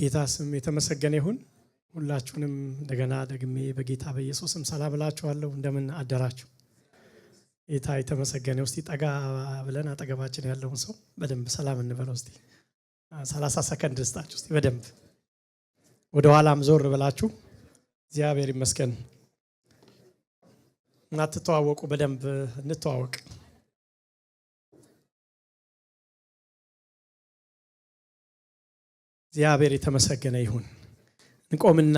ጌታ ስም የተመሰገነ ይሁን። ሁላችሁንም እንደገና ደግሜ በጌታ በኢየሱስም ሰላም እላችኋለሁ። እንደምን አደራችሁ? ጌታ የተመሰገነ። እስቲ ጠጋ ብለን አጠገባችን ያለውን ሰው በደንብ ሰላም እንበለው። እስቲ 30 ሰከንድ ልስጣችሁ። እስቲ በደንብ ወደ ኋላም ዞር ብላችሁ እግዚአብሔር ይመስገን። እናትተዋወቁ በደንብ እንተዋወቅ። እግዚአብሔር የተመሰገነ ይሁን። እንቆምና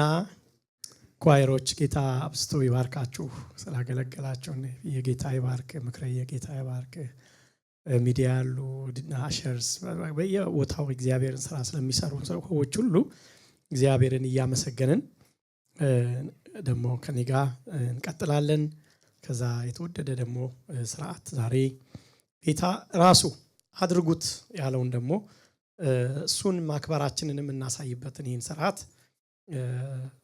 choir ኦች ጌታ አብዝቶ ይባርካችሁ ስላገለገላችሁ። የጌታ ይባርክ፣ ምክረ የጌታ ይባርክ። ሚዲያ ያሉ ushers በየቦታው እግዚአብሔርን ስራ ስለሚሰሩ ሰዎች ሁሉ እግዚአብሔርን እያመሰገንን ደግሞ ከኔ ጋር እንቀጥላለን። ከዛ የተወደደ ደግሞ ስርዓት ዛሬ ጌታ ራሱ አድርጉት ያለውን ደግሞ እሱን ማክበራችንንም እናሳይበትን ይህን ስርዓት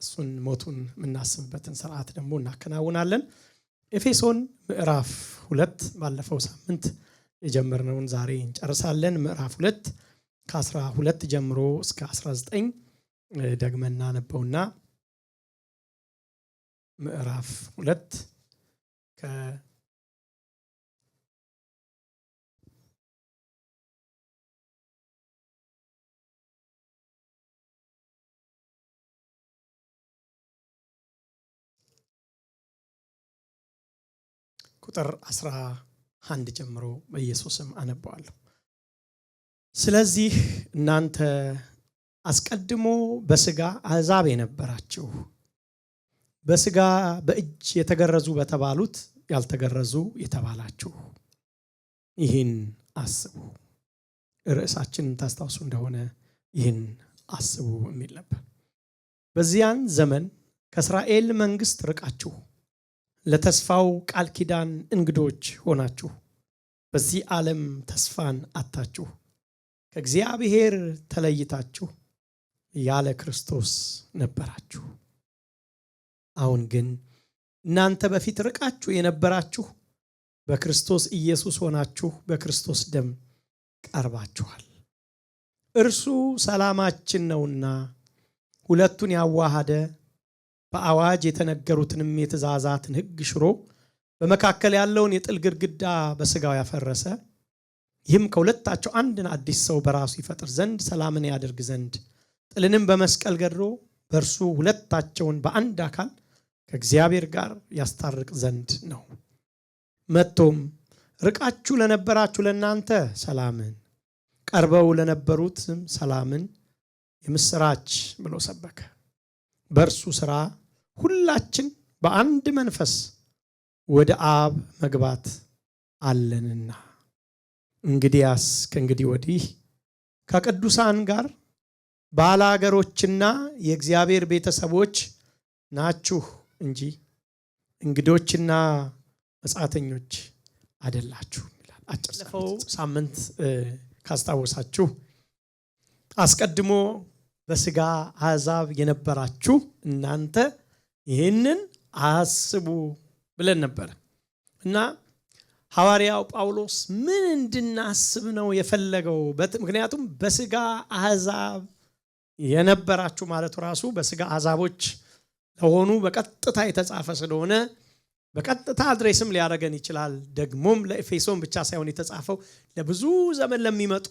እሱን ሞቱን የምናስብበትን ስርዓት ደግሞ እናከናውናለን። ኤፌሶን ምዕራፍ 2 ባለፈው ሳምንት የጀመርነውን ዛሬ እንጨርሳለን። ምዕራፍ 2 ከ12 ጀምሮ እስከ 19 ደግመን እናነበውና ምዕራፍ 2 ቁጥር 11 ጀምሮ በኢየሱስም አነበዋለሁ። ስለዚህ እናንተ አስቀድሞ በስጋ አሕዛብ የነበራችሁ በስጋ በእጅ የተገረዙ በተባሉት ያልተገረዙ የተባላችሁ ይህን አስቡ። ርዕሳችንን ታስታውሱ እንደሆነ ይህን አስቡ የሚል ነበር። በዚያን ዘመን ከእስራኤል መንግስት ርቃችሁ ለተስፋው ቃል ኪዳን እንግዶች ሆናችሁ በዚህ ዓለም ተስፋን አጣችሁ ከእግዚአብሔር ተለይታችሁ ያለ ክርስቶስ ነበራችሁ። አሁን ግን እናንተ በፊት ርቃችሁ የነበራችሁ በክርስቶስ ኢየሱስ ሆናችሁ በክርስቶስ ደም ቀርባችኋል። እርሱ ሰላማችን ነውና ሁለቱን ያዋሃደ በአዋጅ የተነገሩትንም የትእዛዛትን ሕግ ሽሮ በመካከል ያለውን የጥል ግድግዳ በስጋው ያፈረሰ፣ ይህም ከሁለታቸው አንድን አዲስ ሰው በራሱ ይፈጥር ዘንድ ሰላምን ያደርግ ዘንድ ጥልንም በመስቀል ገድሎ በእርሱ ሁለታቸውን በአንድ አካል ከእግዚአብሔር ጋር ያስታርቅ ዘንድ ነው። መጥቶም ርቃችሁ ለነበራችሁ ለእናንተ ሰላምን፣ ቀርበው ለነበሩትም ሰላምን የምስራች ብሎ ሰበከ። በእርሱ ሥራ ሁላችን በአንድ መንፈስ ወደ አብ መግባት አለንና። እንግዲያስ ከእንግዲህ ወዲህ ከቅዱሳን ጋር ባላገሮችና የእግዚአብሔር ቤተሰቦች ናችሁ እንጂ እንግዶችና መጻተኞች አይደላችሁም ይላል። አጭር ሳምንት ካስታወሳችሁ አስቀድሞ በስጋ አሕዛብ የነበራችሁ እናንተ ይህንን አስቡ ብለን ነበር። እና ሐዋርያው ጳውሎስ ምን እንድናስብ ነው የፈለገው? ምክንያቱም በስጋ አሕዛብ የነበራችሁ ማለቱ ራሱ በስጋ አሕዛቦች ለሆኑ በቀጥታ የተጻፈ ስለሆነ በቀጥታ address ም ሊያደርገን ይችላል። ደግሞም ለኤፌሶን ብቻ ሳይሆን የተጻፈው ለብዙ ዘመን ለሚመጡ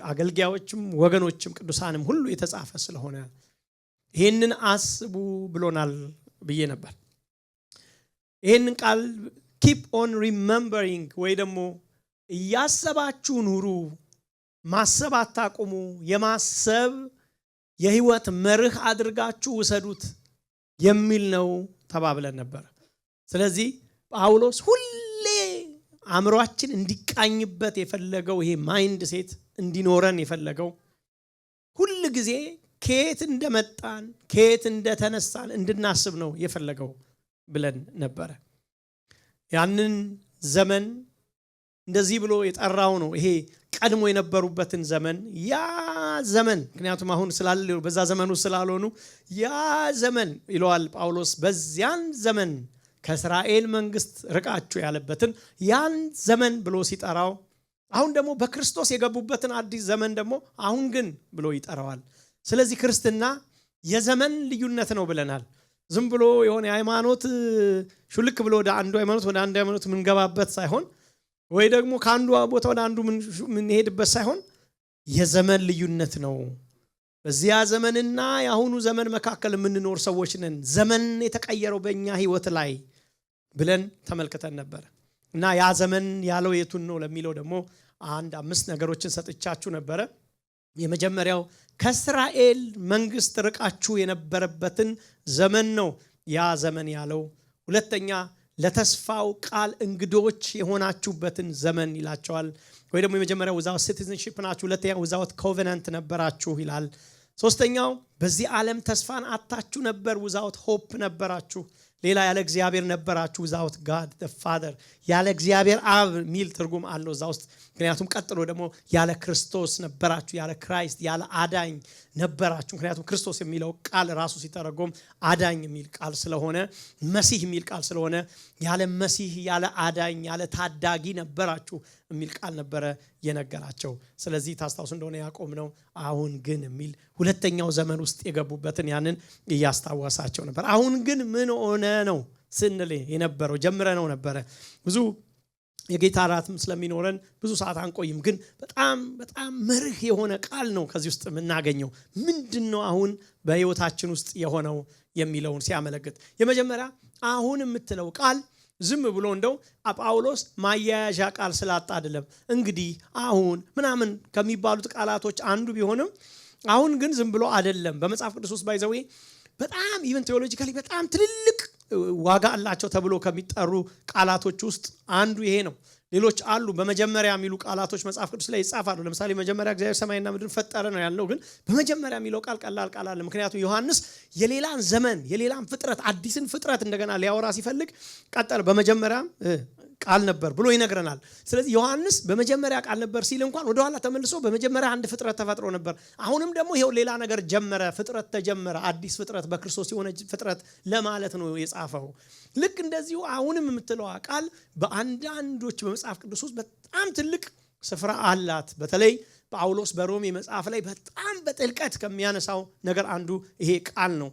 አገልጋዮችም ወገኖችም ቅዱሳንም ሁሉ የተጻፈ ስለሆነ ይህንን አስቡ ብሎናል ብዬ ነበር። ይህንን ቃል keep on remembering ወይ ደግሞ እያሰባችሁ ኑሩ፣ ማሰብ አታቁሙ፣ የማሰብ የህይወት መርህ አድርጋችሁ ውሰዱት የሚል ነው ተባብለን ነበር። ስለዚህ ጳውሎስ ሁሌ አእምሯችን እንዲቃኝበት የፈለገው ይሄ mindset እንዲኖረን የፈለገው ሁል ጊዜ ከየት እንደመጣን ከየት እንደተነሳን እንድናስብ ነው የፈለገው ብለን ነበረ። ያንን ዘመን እንደዚህ ብሎ የጠራው ነው። ይሄ ቀድሞ የነበሩበትን ዘመን ያ ዘመን፣ ምክንያቱም አሁን ስላሉ በዛ ዘመኑ ስላልሆኑ ያ ዘመን ይለዋል ጳውሎስ። በዚያን ዘመን ከእስራኤል መንግስት ርቃችሁ ያለበትን ያን ዘመን ብሎ ሲጠራው፣ አሁን ደግሞ በክርስቶስ የገቡበትን አዲስ ዘመን ደግሞ አሁን ግን ብሎ ይጠራዋል። ስለዚህ ክርስትና የዘመን ልዩነት ነው ብለናል። ዝም ብሎ የሆነ ሃይማኖት ሹልክ ብሎ ወደ አንዱ ሃይማኖት ወደ አንዱ ሃይማኖት ምንገባበት ሳይሆን ወይ ደግሞ ከአንዱ ቦታ ወደ አንዱ ምንሄድበት ሳይሆን የዘመን ልዩነት ነው። በዚያ ዘመንና የአሁኑ ዘመን መካከል የምንኖር ሰዎች ነን። ዘመን የተቀየረው በእኛ ህይወት ላይ ብለን ተመልክተን ነበር። እና ያ ዘመን ያለው የቱን ነው ለሚለው ደግሞ አንድ 5 ነገሮችን ሰጥቻችሁ ነበረ። የመጀመሪያው ከእስራኤል መንግስት ርቃችሁ የነበረበትን ዘመን ነው ያ ዘመን ያለው። ሁለተኛ ለተስፋው ቃል እንግዶች የሆናችሁበትን ዘመን ይላቸዋል። ወይ ደግሞ የመጀመሪያው without citizenship ናችሁ፣ ሁለተኛ without covenant ነበራችሁ ይላል። ሶስተኛው በዚህ ዓለም ተስፋን አጣችሁ ነበር፣ without hope ነበራችሁ። ሌላ ያለ እግዚአብሔር ነበራችሁ፣ without God the Father፣ ያለ እግዚአብሔር አብ ሚል ትርጉም አለው እዛ ውስጥ። ምክንያቱም ቀጥሎ ደግሞ ያለ ክርስቶስ ነበራችሁ፣ ያለ Christ፣ ያለ አዳኝ ነበራችሁ። ምክንያቱም ክርስቶስ የሚለው ቃል ራሱ ሲተረጎም አዳኝ የሚል ቃል ስለሆነ፣ መሲህ የሚል ቃል ስለሆነ ያለ መሲህ፣ ያለ አዳኝ፣ ያለ ታዳጊ ነበራችሁ የሚል ቃል ነበረ የነገራቸው። ስለዚህ ታስታውሱ እንደሆነ ያቆም ነው አሁን ግን የሚል ሁለተኛው ዘመን ውስጥ የገቡበትን ያንን እያስታወሳቸው ነበር። አሁን ግን ምን ሆነ ነው ስንል የነበረው ጀምረነው ነበረ። ብዙ የጌታ እራትም ስለሚኖረን ብዙ ሰዓት አንቆይም፣ ግን በጣም በጣም መርህ የሆነ ቃል ነው ከዚህ ውስጥ የምናገኘው። ምንድነው አሁን በህይወታችን ውስጥ የሆነው የሚለውን ሲያመለክት የመጀመሪያ አሁን የምትለው ቃል ዝም ብሎ እንደው ጳውሎስ ማያያዣ ቃል ስላጣ አይደለም። እንግዲህ አሁን ምናምን ከሚባሉት ቃላቶች አንዱ ቢሆንም አሁን ግን ዝም ብሎ አይደለም። በመጽሐፍ ቅዱስ ውስጥ by the way በጣም even theologically በጣም ትልልቅ ዋጋ አላቸው ተብሎ ከሚጠሩ ቃላቶች ውስጥ አንዱ ይሄ ነው። ሌሎች አሉ። በመጀመሪያ የሚሉ ቃላቶች መጽሐፍ ቅዱስ ላይ ይጻፋሉ። ለምሳሌ መጀመሪያ እግዚአብሔር ሰማይና ምድርን ፈጠረ ነው ያልነው፣ ግን በመጀመሪያ የሚለው ቃል ቀላል ቃል አለ። ምክንያቱም ዮሐንስ የሌላን ዘመን የሌላን ፍጥረት አዲስን ፍጥረት እንደገና ሊያወራ ሲፈልግ ቀጠለ። በመጀመሪያ ቃል ነበር ብሎ ይነግረናል። ስለዚህ ዮሐንስ በመጀመሪያ ቃል ነበር ሲል እንኳን ወደ ኋላ ተመልሶ በመጀመሪያ አንድ ፍጥረት ተፈጥሮ ነበር፣ አሁንም ደግሞ ይሄው ሌላ ነገር ጀመረ፣ ፍጥረት ተጀመረ፣ አዲስ ፍጥረት በክርስቶስ የሆነ ፍጥረት ለማለት ነው የጻፈው። ልክ እንደዚሁ አሁንም የምትለዋ ቃል በአንዳንዶች በመጽሐፍ ቅዱስ ውስጥ በጣም ትልቅ ስፍራ አላት። በተለይ ጳውሎስ በሮሜ መጽሐፍ ላይ በጣም በጥልቀት ከሚያነሳው ነገር አንዱ ይሄ ቃል ነው።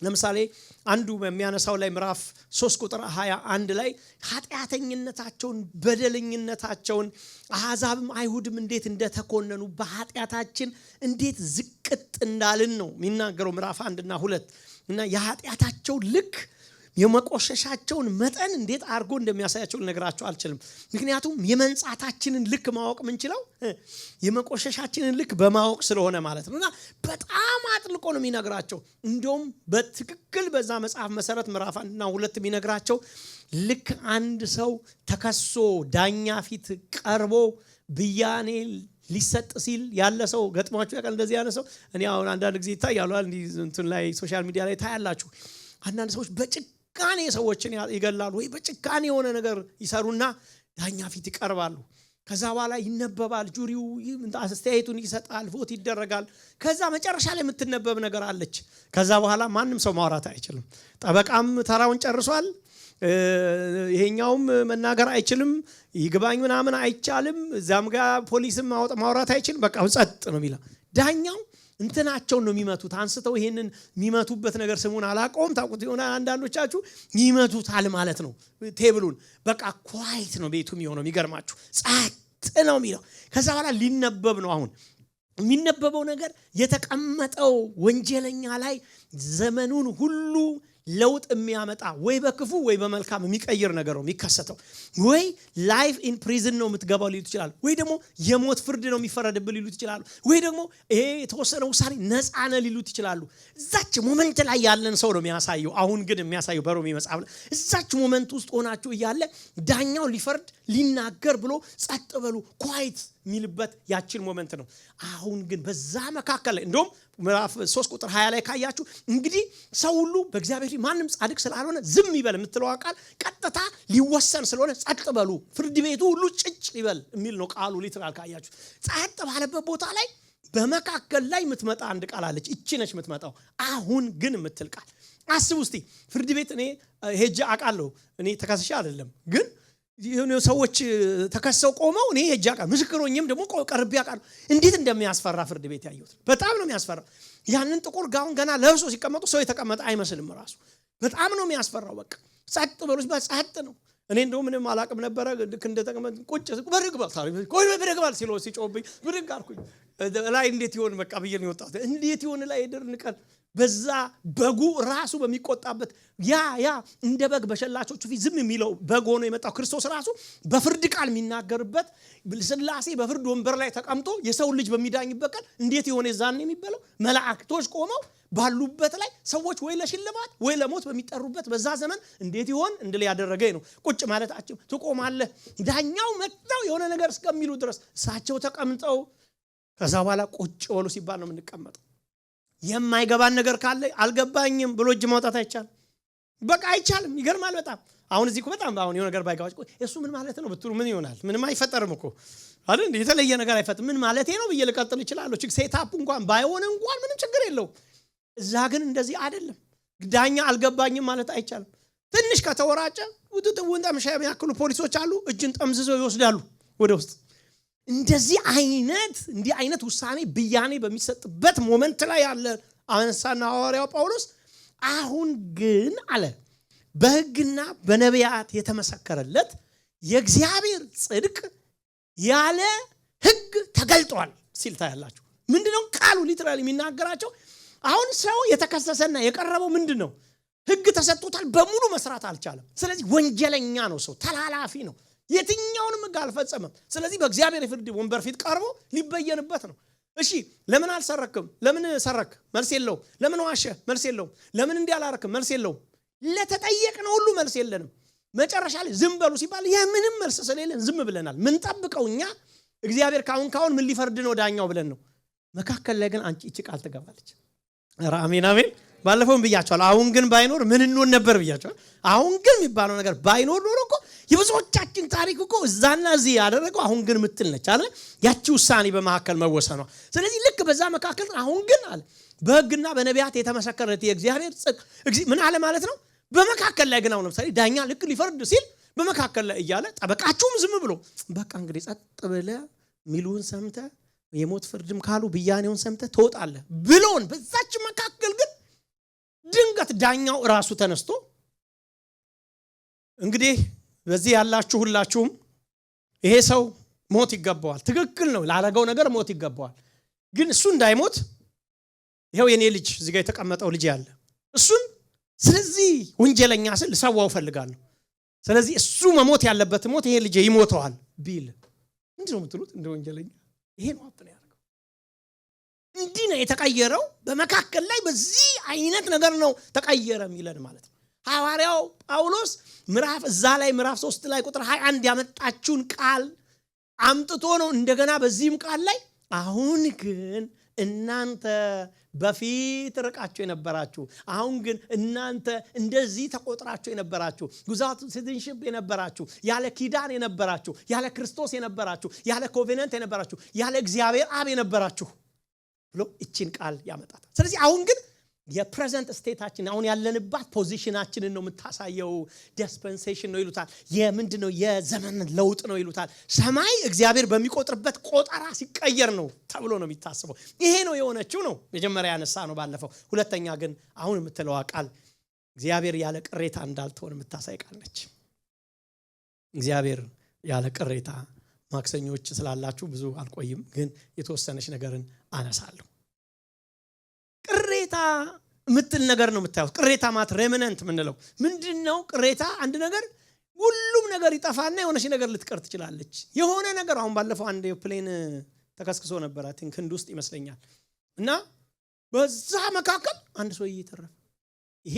ለምሳሌ አንዱ በሚያነሳው ላይ ምዕራፍ 3 ቁጥር 21 ላይ ኃጢአተኝነታቸውን በደለኝነታቸውን አሕዛብም አይሁድም እንዴት እንደተኮነኑ በኃጢአታችን እንዴት ዝቅጥ እንዳልን ነው የሚናገረው ምዕራፍ 1 እና 2። እና የኃጢአታቸው ልክ የመቆሸሻቸውን መጠን እንዴት አድርጎ እንደሚያሳያቸው ልነግራቸው አልችልም። ምክንያቱም የመንጻታችንን ልክ ማወቅ ምንችለው የመቆሸሻችንን ልክ በማወቅ ስለሆነ ማለት ነው። እና በጣም አጥልቆ ነው የሚነግራቸው። እንደውም በትክክል በዛ መጽሐፍ መሰረት ምዕራፍ 1 እና 2 የሚነግራቸው ልክ አንድ ሰው ተከሶ ዳኛ ፊት ቀርቦ ብያኔ ሊሰጥ ሲል ያለ ሰው ገጥሟችሁ ያውቃል? እንደዚህ ያለ ሰው እኔ አሁን አንዳንድ ጊዜ ይታያሉ አይደል? እንዲህ እንትን ላይ social media ላይ ታያላችሁ። አንዳንድ ሰዎች በጭካኔ ሰዎችን ይገላሉ ወይ በጭካኔ የሆነ ነገር ይሰሩና ዳኛ ፊት ይቀርባሉ። ከዛ በኋላ ይነበባል፣ jury ው አስተያየቱን ይሰጣል፣ vote ይደረጋል። ከዛ መጨረሻ ላይ የምትነበብ ነገር አለች። ከዛ በኋላ ማንም ሰው ማውራት አይችልም። ጠበቃም ተራውን ጨርሷል፣ ይሄኛውም መናገር አይችልም፣ ይግባኝ ምናምን አይቻልም፣ እዛም ጋር ፖሊስም ማውራት አይችልም። በቃ ጸጥ ነው የሚለው። ዳኛው እንትናቸውን ነው የሚመቱት። አንስተው ይሄንን የሚመቱበት ነገር ስሙን አላውቀውም፣ ታውቁት ይሆናል አንዳንዶቻችሁ። ይመቱታል ማለት ነው table ኡን። በቃ quiet ነው ቤቱ የሚሆነው። የሚገርማችሁ ጸጥ ነው የሚለው። ከዛ በኋላ ሊነበብ ነው። አሁን የሚነበበው ነገር የተቀመጠው ወንጀለኛ ላይ ዘመኑን ሁሉ ለውጥ የሚያመጣ ወይ በክፉ ወይ በመልካም የሚቀይር ነገር ነው የሚከሰተው። ወይ life in prison ነው የምትገባው ሊሉት ይችላሉ፣ ወይ ደግሞ የሞት ፍርድ ነው የሚፈረድብህ ሊሉት ይችላሉ፣ ወይ ደግሞ ይሄ የተወሰነ ውሳኔ ነፃ ነህ ሊሉት ይችላሉ። እዛች moment ላይ ያለን ሰው ነው የሚያሳየው። አሁን ግን የሚያሳየው በሮሜ መጽሐፍ ላይ እዛች moment ውስጥ ሆናችሁ እያለ ዳኛው ሊፈርድ ሊናገር ብሎ ጸጥ በሉ quiet የሚልበት ያችን moment ነው። አሁን ግን በዛ መካከል ላይ እንደውም ምዕራፍ 3 ቁጥር 20 ላይ ካያችሁ እንግዲህ ሰው ሁሉ በእግዚአብሔር ፊት ማንም ጻድቅ ስላልሆነ ዝም ይበል የምትለዋ ቃል ቀጥታ ሊወሰን ስለሆነ ጸጥ በሉ ፍርድ ቤቱ ሁሉ ጭጭ ይበል የሚል ነው ቃሉ። literal ካያችሁ ጸጥ ባለበት ቦታ ላይ በመካከል ላይ የምትመጣ አንድ ቃል አለች። እቺ ነች የምትመጣው፣ አሁን ግን የምትል ቃል። አስቡ እስቲ ፍርድ ቤት እኔ ሄጄ አውቃለሁ። እኔ ተከስሼ አይደለም ግን ሰዎች ተከሰው ቆመው እኔ ሄጄ አውቃለሁ። ምስክር ሆኜም ደግሞ ቀርቤ አውቃለሁ። እንዴት እንደሚያስፈራ ፍርድ ቤት ያየሁት በጣም ነው የሚያስፈራው። ያንን ጥቁር ጋውን ገና ለብሶ ሲቀመጡ ሰው የተቀመጠ አይመስልም ራሱ። በጣም ነው የሚያስፈራው። በቃ ጸጥ በሉ ሲባል ጸጥ ነው። እኔ እንደው ምንም አላቅም ነበረ። ልክ እንደተቀመጥ ቁጭ ብድግ በል ቆይ ብድግ በል ሲለው ሲጮህብኝ ብድግ አልኩኝ። ላይ እንዴት ይሆን በቃ ብዬ ነው የወጣሁት። እንዴት ይሆን ላይ ድርንቀን በዛ በጉ ራሱ በሚቆጣበት ያ እንደ በግ በሸላቾቹ ፊት ዝም የሚለው በግ ሆኖ የመጣው ክርስቶስ ራሱ በፍርድ ቃል የሚናገርበት ስላሴ በፍርድ ወንበር ላይ ተቀምጦ የሰው ልጅ በሚዳኝበት ቀን እንዴት ይሆን የዛን የሚበለው መላእክቶች ቆመው ባሉበት ላይ ሰዎች ወይ ለሽልማት ወይ ለሞት በሚጠሩበት በዛ ዘመን እንዴት ይሆን እንድል ያደረገኝ ነው። ቁጭ ማለታቸው ትቆማለህ፣ ዳኛው መጥተው የሆነ ነገር እስከሚሉ ድረስ እሳቸው ተቀምጠው ከዛ በኋላ ቁጭ በሉ ሲባል ነው የምንቀመጠው። የማይገባን ነገር ካለ አልገባኝም ብሎ እጅ ማውጣት አይቻልም። በቃ አይቻልም። ይገርማል በጣም። አሁን እዚህ እኮ በጣም አሁን የሆነ ነገር ባይገባችሁ እሱ ምን ማለት ነው ብትሉ ምን ይሆናል? ምንም አይፈጠርም እኮ አይደል እንዴ? የተለየ ነገር አይፈጥርም። ምን ማለቴ ነው ብዬ ልቀጥል እችላለሁ። Setup እንኳን ባይሆን እንኳን ምንም ችግር የለውም። እዛ ግን እንደዚህ አይደለም። ዳኛ አልገባኝም ማለት አይቻልም። ትንሽ ከተወራጨ ውጥጥውን ጠምሻ የሚያክሉ ፖሊሶች አሉ፣ እጅን ጠምዝዘው ይወስዳሉ ወደ ውስጥ። እንደዚህ አይነት እንዲህ አይነት ውሳኔ ብያኔ በሚሰጥበት moment ላይ ያለ አነሳና ሐዋርያው ጳውሎስ አሁን ግን አለ በሕግና በነቢያት የተመሰከረለት የእግዚአብሔር ጽድቅ ያለ ሕግ ተገልጧል ሲል ታያላችሁ። ምንድነው ቃሉ literally የሚናገራቸው? አሁን ሰው የተከሰሰና የቀረበው ምንድነው? ሕግ ተሰጥቶታል፣ በሙሉ መስራት አልቻለም። ስለዚህ ወንጀለኛ ነው ሰው፣ ተላላፊ ነው፣ የትኛውንም ሕግ አልፈጸመም። ስለዚህ በእግዚአብሔር የፍርድ ወንበር ፊት ቀርቦ ሊበየንበት ነው። እሺ ለምን አልሰረክም? ለምን ሰረክ? መልስ የለውም። ለምን ዋሸ? መልስ የለውም። ለምን እንዲህ አላረክም? መልስ የለውም። ለተጠየቅነው ሁሉ መልስ የለንም። መጨረሻ ላይ ዝም በሉ ሲባል የምንም መልስ ስለሌለን ዝም ብለናል። ምን ጠብቀው እኛ እግዚአብሔር ካሁን ካሁን ምን ሊፈርድ ነው ዳኛው ብለን ነው። መካከል ላይ ግን አንቺ እቺ ቃል ትገባለች። ኧረ አሜን አሜን። ባለፈውም ብያቸዋለሁ። አሁን ግን ባይኖር ምን እንሆን ነበር ብያቸዋለሁ። አሁን ግን የሚባለው ነገር ባይኖር ኖሮ እኮ የብዙዎቻችን ታሪክ እኮ እዛና እዚህ ያደረገው አሁን ግን ምትል ነች አይደል? ያቺ ውሳኔ በመካከል መወሰኗ። ስለዚህ ልክ በዛ መካከል አሁን ግን አለ በሕግና በነቢያት የተመሰከረለት የእግዚአብሔር ጽድቅ ምን አለ ማለት ነው። በመካከል ላይ ግን አሁን ለምሳሌ ዳኛ ልክ ሊፈርድ ሲል በመካከል ላይ እያለ ጠበቃችሁም ዝም ብሎ በቃ እንግዲህ ጸጥ ብለህ ሚሉን ሰምተህ የሞት ፍርድም ካሉ ብያኔውን ሰምተህ ትወጣለህ ብሎን በዛች መካከል ግን ድንገት ዳኛው ራሱ ተነስቶ እንግዲህ በዚህ ያላችሁ ሁላችሁም ይሄ ሰው ሞት ይገባዋል፣ ትክክል ነው ላደረገው ነገር ሞት ይገባዋል፣ ግን እሱ እንዳይሞት ይሄው የኔ ልጅ እዚህ ጋር የተቀመጠው ልጅ ያለ እሱን ስለዚህ ወንጀለኛ ስል ልሰዋው እፈልጋለሁ፣ ስለዚህ እሱ መሞት ያለበት ሞት ይሄ ልጅ ይሞተዋል ቢል ምንድን ነው የምትሉት? እንደ ወንጀለኛ ይሄ ነው happen ያደረገው። እንዲህ ነው የተቀየረው። በመካከል ላይ በዚህ አይነት ነገር ነው ተቀየረ የሚለን ማለት ነው። ሐዋርያው ጳውሎስ ምዕራፍ እዛ ላይ ምዕራፍ 3 ላይ ቁጥር 21 ያመጣችውን ቃል አምጥቶ ነው እንደገና በዚህም ቃል ላይ አሁን ግን እናንተ በፊት ርቃችሁ የነበራችሁ አሁን ግን እናንተ እንደዚህ ተቆጥራችሁ የነበራችሁ without citizenship የነበራችሁ ያለ ኪዳን የነበራችሁ ያለ ክርስቶስ የነበራችሁ ያለ covenant የነበራችሁ ያለ እግዚአብሔር አብ የነበራችሁ ብሎ እቺን ቃል ያመጣታል። ስለዚህ አሁን ግን የ present state ኣችን አሁን ያለንባት position ኣችንን ነው የምታሳየው። Dispensation ነው ይሉታል። የምንድነው የዘመን ለውጥ ነው ይሉታል። ሰማይ እግዚአብሔር በሚቆጥርበት ቆጠራ ሲቀየር ነው ተብሎ ነው የሚታሰበው። ይሄ ነው የሆነችው ነው መጀመሪያ ያነሳ ነው ባለፈው። ሁለተኛ ግን አሁን የምትለዋ ቃል እግዚአብሔር ያለ ቅሬታ እንዳልተሆነ የምታሳይ ቃል ነች። እግዚአብሔር ያለ ቅሬታ ማክሰኞች ስላላችሁ ብዙ አልቆይም፣ ግን የተወሰነች ነገርን አነሳለሁ። ቅሬታ የምትል ነገር ነው የምታዩት። ቅሬታ ማለት remnant የምንለው ምንድነው? ቅሬታ አንድ ነገር ሁሉም ነገር ይጠፋና የሆነች ነገር ልትቀር ትችላለች። የሆነ ነገር አሁን ባለፈው አንድ plane ተከስክሶ ነበር፣ I think ህንድ ውስጥ ይመስለኛል። እና በዛ መካከል አንድ ሰውዬ ተረፈ። ይሄ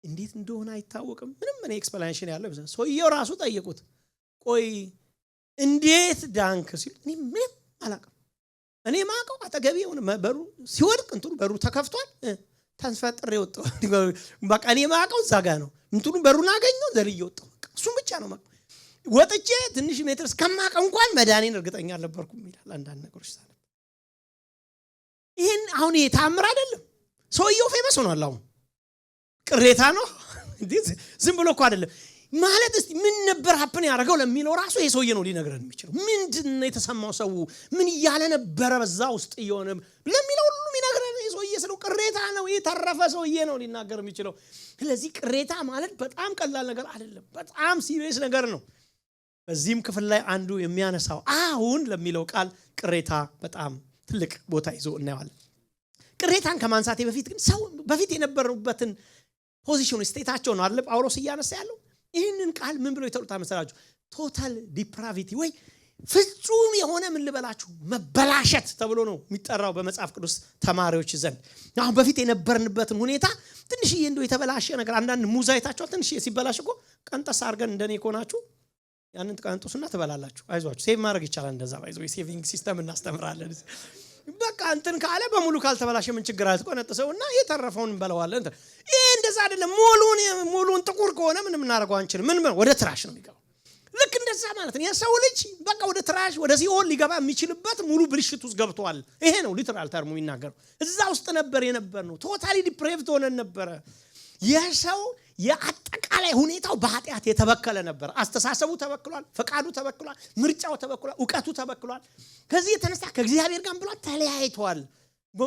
እንዴት እንደሆነ አይታወቅም። ምንም እኔ explanation ያለው ይመስለኛል። ሰውዬው ራሱ ጠየቁት፣ ቆይ እንዴት ዳንክ ሲሉ እኔ ምንም አላውቅም። እኔ ማውቀው አጠገቤ የሆነ በሩ ሲወድቅ እንትኑ በሩ ተከፍቷል፣ ተንፈጥሬ ወጣሁ። በቃ እኔ ማውቀው እዛ ጋር ነው። እንትኑ በሩን አገኘው ዘልዬ ወጣሁ። በቃ እሱን ብቻ ነው ማውቀው። ወጥቼ ትንሽ ሜትር እስከማውቀው እንኳን መዳኔን እርግጠኛ አልነበርኩም ይላል። አንዳንድ ነገሮች ሳነብ ይሄን አሁን ይሄ ተአምር አይደለም። ሰውየው famous ሆኗል። አሁን ቅሬታ ነው እንዴ? ዝም ብሎ እኮ አይደለም። ማለት እስቲ ምን ነበር happen ያደረገው ለሚለው ራሱ ይሄ ሰውዬ ነው ሊነግረን የሚችለው። ምንድን ነው የተሰማው ሰው ምን እያለ ነበረ በዛ ውስጥ እየሆነ ለሚለው ሁሉ የሚነግረን ይሄ ሰውዬ ስለው ቅሬታ ነው የተረፈ ሰውዬ ነው ሊናገር የሚችለው። ስለዚህ ቅሬታ ማለት በጣም ቀላል ነገር አይደለም፣ በጣም serious ነገር ነው። በዚህም ክፍል ላይ አንዱ የሚያነሳው አሁን ለሚለው ቃል ቅሬታ በጣም ትልቅ ቦታ ይዞ እናየዋለን። ቅሬታን ከማንሳቴ በፊት ግን ሰው በፊት የነበሩበትን position state ኣቸው ነው አይደል ጳውሎስ እያነሳ ያለው። ይህንን ቃል ምን ብሎ ይተሩታል መሰላችሁ? total depravity ወይ ፍጹም የሆነ ምን ልበላችሁ መበላሸት ተብሎ ነው የሚጠራው በመጽሐፍ ቅዱስ ተማሪዎች ዘንድ። አሁን በፊት የነበርንበትን ሁኔታ ትንሽዬ እንደው የተበላሸ ነገር አንዳንድ ሙዝ አይታችኋል። ትንሽዬ ሲበላሽ እኮ ቀንጠስ አድርገን እንደኔ ከሆናችሁ ያንን ትቀንጡስና ትበላላችሁ። አይዟችሁ save ማድረግ ይቻላል። እንደዛ ባይዞ የ saving system እናስተምራለን። በቃ እንትን ካለ በሙሉ ካልተበላሸ ምን ችግር አለ? ትቆነጥሰውና የተረፈውን እንበላዋለን። ይሄ እንደዛ አይደለም። ሙሉን ጥቁር ከሆነ ምንም እናደርገው አንችልም። ምን ወደ trash ነው የሚገባው። ልክ እንደዛ ማለት ነው። የሰው ልጅ በቃ ወደ trash ወደ ሲኦል ሊገባ የሚችልበት ሙሉ ብልሽት ውስጥ ገብቷል። ይሄ ነው literal term ኡ የሚናገረው። እዛ ውስጥ ነበር የነበርነው። totally depraved ሆነን ነበረ። የሰው የአጠቃላይ ሁኔታው በኃጢአት የተበከለ ነበር። አስተሳሰቡ ተበክሏል፣ ፈቃዱ ተበክሏል፣ ምርጫው ተበክሏል፣ እውቀቱ ተበክሏል። ከዚህ የተነሳ ከእግዚአብሔር ጋር ብሏል ተለያይቷል።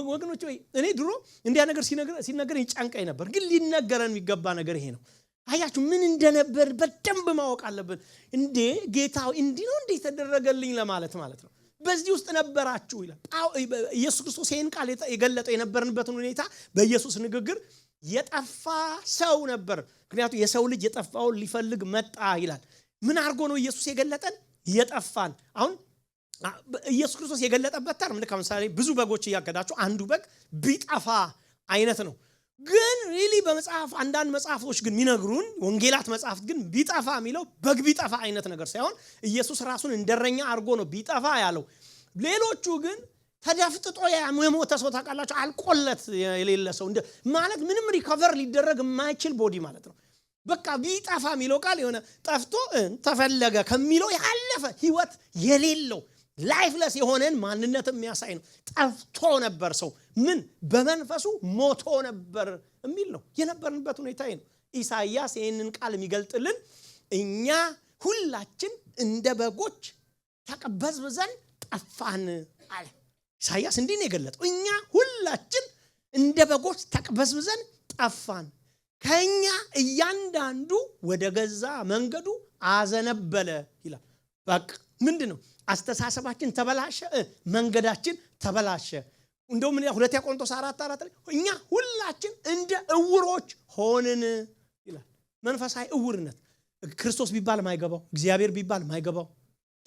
ወገኖች ወይ እኔ ድሮ እንዲያ ነገር ሲነገረኝ ጨንቀኝ ነበር፣ ግን ሊነገረን የሚገባ ነገር ይሄ ነው። አያችሁ ምን እንደነበር በደንብ ማወቅ አለብን። እንዴ ጌታው እንዲህ ነው እንዴ ተደረገልኝ ለማለት ማለት ነው። በዚህ ውስጥ ነበራችሁ ይላል ኢየሱስ ክርስቶስ። ይሄን ቃል የገለጠው የነበርንበትን ሁኔታ በኢየሱስ ንግግር የጠፋ ሰው ነበር። ምክንያቱም የሰው ልጅ የጠፋውን ሊፈልግ መጣ ይላል። ምን አድርጎ ነው ኢየሱስ የገለጠን? የጠፋን። አሁን ኢየሱስ ክርስቶስ የገለጠበት term ልክ ለምሳሌ ብዙ በጎች እያገዳችሁ አንዱ በግ ቢጠፋ አይነት ነው። ግን really በመጽሐፍ አንዳንድ መጽሐፎች ግን የሚነግሩን ወንጌላት መጽሐፍት ግን ቢጠፋ የሚለው በግ ቢጠፋ አይነት ነገር ሳይሆን ኢየሱስ ራሱን እንደረኛ አድርጎ ነው ቢጠፋ ያለው። ሌሎቹ ግን ተደፍጥጦ የሞተ ሰው ታውቃላችሁ፣ አልቆለት የሌለ ሰው ማለት ምንም recover ሊደረግ የማይችል body ማለት ነው። በቃ ቢጠፋ የሚለው ቃል የሆነ ጠፍቶ ተፈለገ ከሚለው ያለፈ ህይወት የሌለው lifeless የሆነን ማንነት የሚያሳይ ነው። ጠፍቶ ነበር ሰው ምን በመንፈሱ ሞቶ ነበር የሚል ነው የነበርንበት ሁኔታ ነው። ኢሳይያስ ይህንን ቃል የሚገልጥልን እኛ ሁላችን እንደ በጎች ተቅበዝብዘን ጠፋን አለ። ኢሳይያስ እንዲህ ነው የገለጠው። እኛ ሁላችን እንደ በጎች ተቅበዝብዘን ጠፋን፣ ከኛ እያንዳንዱ ወደ ገዛ መንገዱ አዘነበለ ይላል። በቃ ምንድነው አስተሳሰባችን ተበላሸ፣ መንገዳችን ተበላሸ። እንደውም ምን ይላል ሁለተኛ ቆሮንቶስ 4:4 ላይ እኛ ሁላችን እንደ እውሮች ሆንን ይላል። መንፈሳዊ እውርነት ክርስቶስ ቢባል ማይገባው፣ እግዚአብሔር ቢባል ማይገባው፣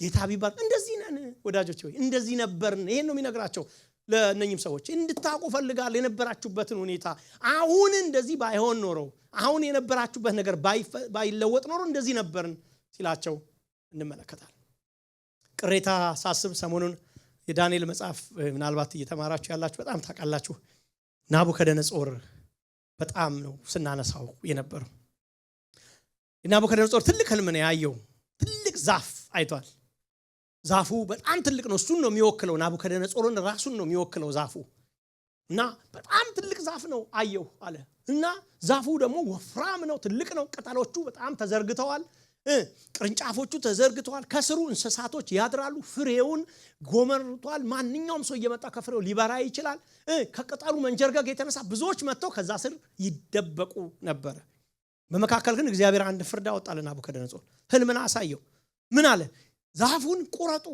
ጌታ ቢባል እንደዚህ ነን ወዳጆች ሆይ እንደዚህ ነበርን። ይሄን ነው የሚነግራቸው ለእነኝም ሰዎች እንድታውቁ ፈልጋለሁ የነበራችሁበትን ሁኔታ። አሁን እንደዚህ ባይሆን ኖሮ አሁን የነበራችሁበት ነገር ባይለወጥ ኖሮ እንደዚህ ነበርን ሲላቸው እንመለከታለን። ቅሬታ ሳስብ ሰሞኑን የዳንኤል መጽሐፍ ምናልባት እየተማራችሁ ያላችሁ በጣም ታውቃላችሁ። ናቡከደነጾር በጣም ነው ስናነሳው የነበረው። ናቡከደነጾር ትልቅ ህልም ነው ያየው። ትልቅ ዛፍ አይቷል። ዛፉ በጣም ትልቅ ነው። እሱን ነው የሚወክለው። ናቡከደነጾርን ራሱን ነው የሚወክለው ዛፉ። እና በጣም ትልቅ ዛፍ ነው አየሁ አለ። እና ዛፉ ደግሞ ወፍራም ነው፣ ትልቅ ነው። ቅጠሎቹ በጣም ተዘርግተዋል፣ ቅርንጫፎቹ ተዘርግተዋል። ከስሩ እንስሳቶች ያድራሉ። ፍሬውን ጎመርቷል። ማንኛውም ሰው እየመጣ ከፍሬው ሊበላ ይችላል። ከቅጠሉ መንጀርገግ የተነሳ ብዙዎች መጥተው ከዛ ስር ይደበቁ ነበር። በመካከል ግን እግዚአብሔር አንድ ፍርድ አወጣ ለናቡከደነጾር። ህልምን አሳየው። ምን አለ? ዛፉን ቁረጡ፣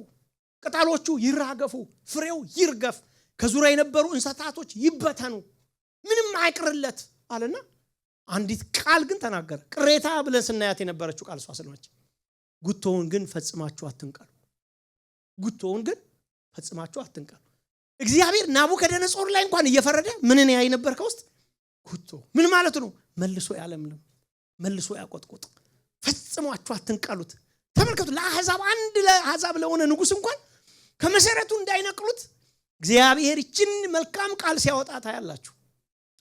ቅጠሎቹ ይራገፉ፣ ፍሬው ይርገፍ፣ ከዙሪያ የነበሩ እንስሳቶች ይበተኑ፣ ምንም አይቅርለት አለና አንዲት ቃል ግን ተናገረ። ቅሬታ ብለን ስናያት የነበረችው ቃል እሷ ስለሆነች ጉቶውን ግን ፈጽማችሁ አትንቀሉ፣ ጉቶውን ግን ፈጽማችሁ አትንቀሉ። እግዚአብሔር ናቡከደነጾር ላይ እንኳን እየፈረደ ምንን ያይ ነበር? ከውስጥ ጉቶ። ምን ማለት ነው? መልሶ ያለምልም፣ መልሶ ያቆጥቁጥ። ፈጽማችሁ አትንቀሉት። ተመልከቱ፣ ለአሕዛብ አንድ ለአሕዛብ ለሆነ ንጉስ እንኳን ከመሰረቱ እንዳይነቅሉት እግዚአብሔር ይህችን መልካም ቃል ሲያወጣ ታያላችሁ።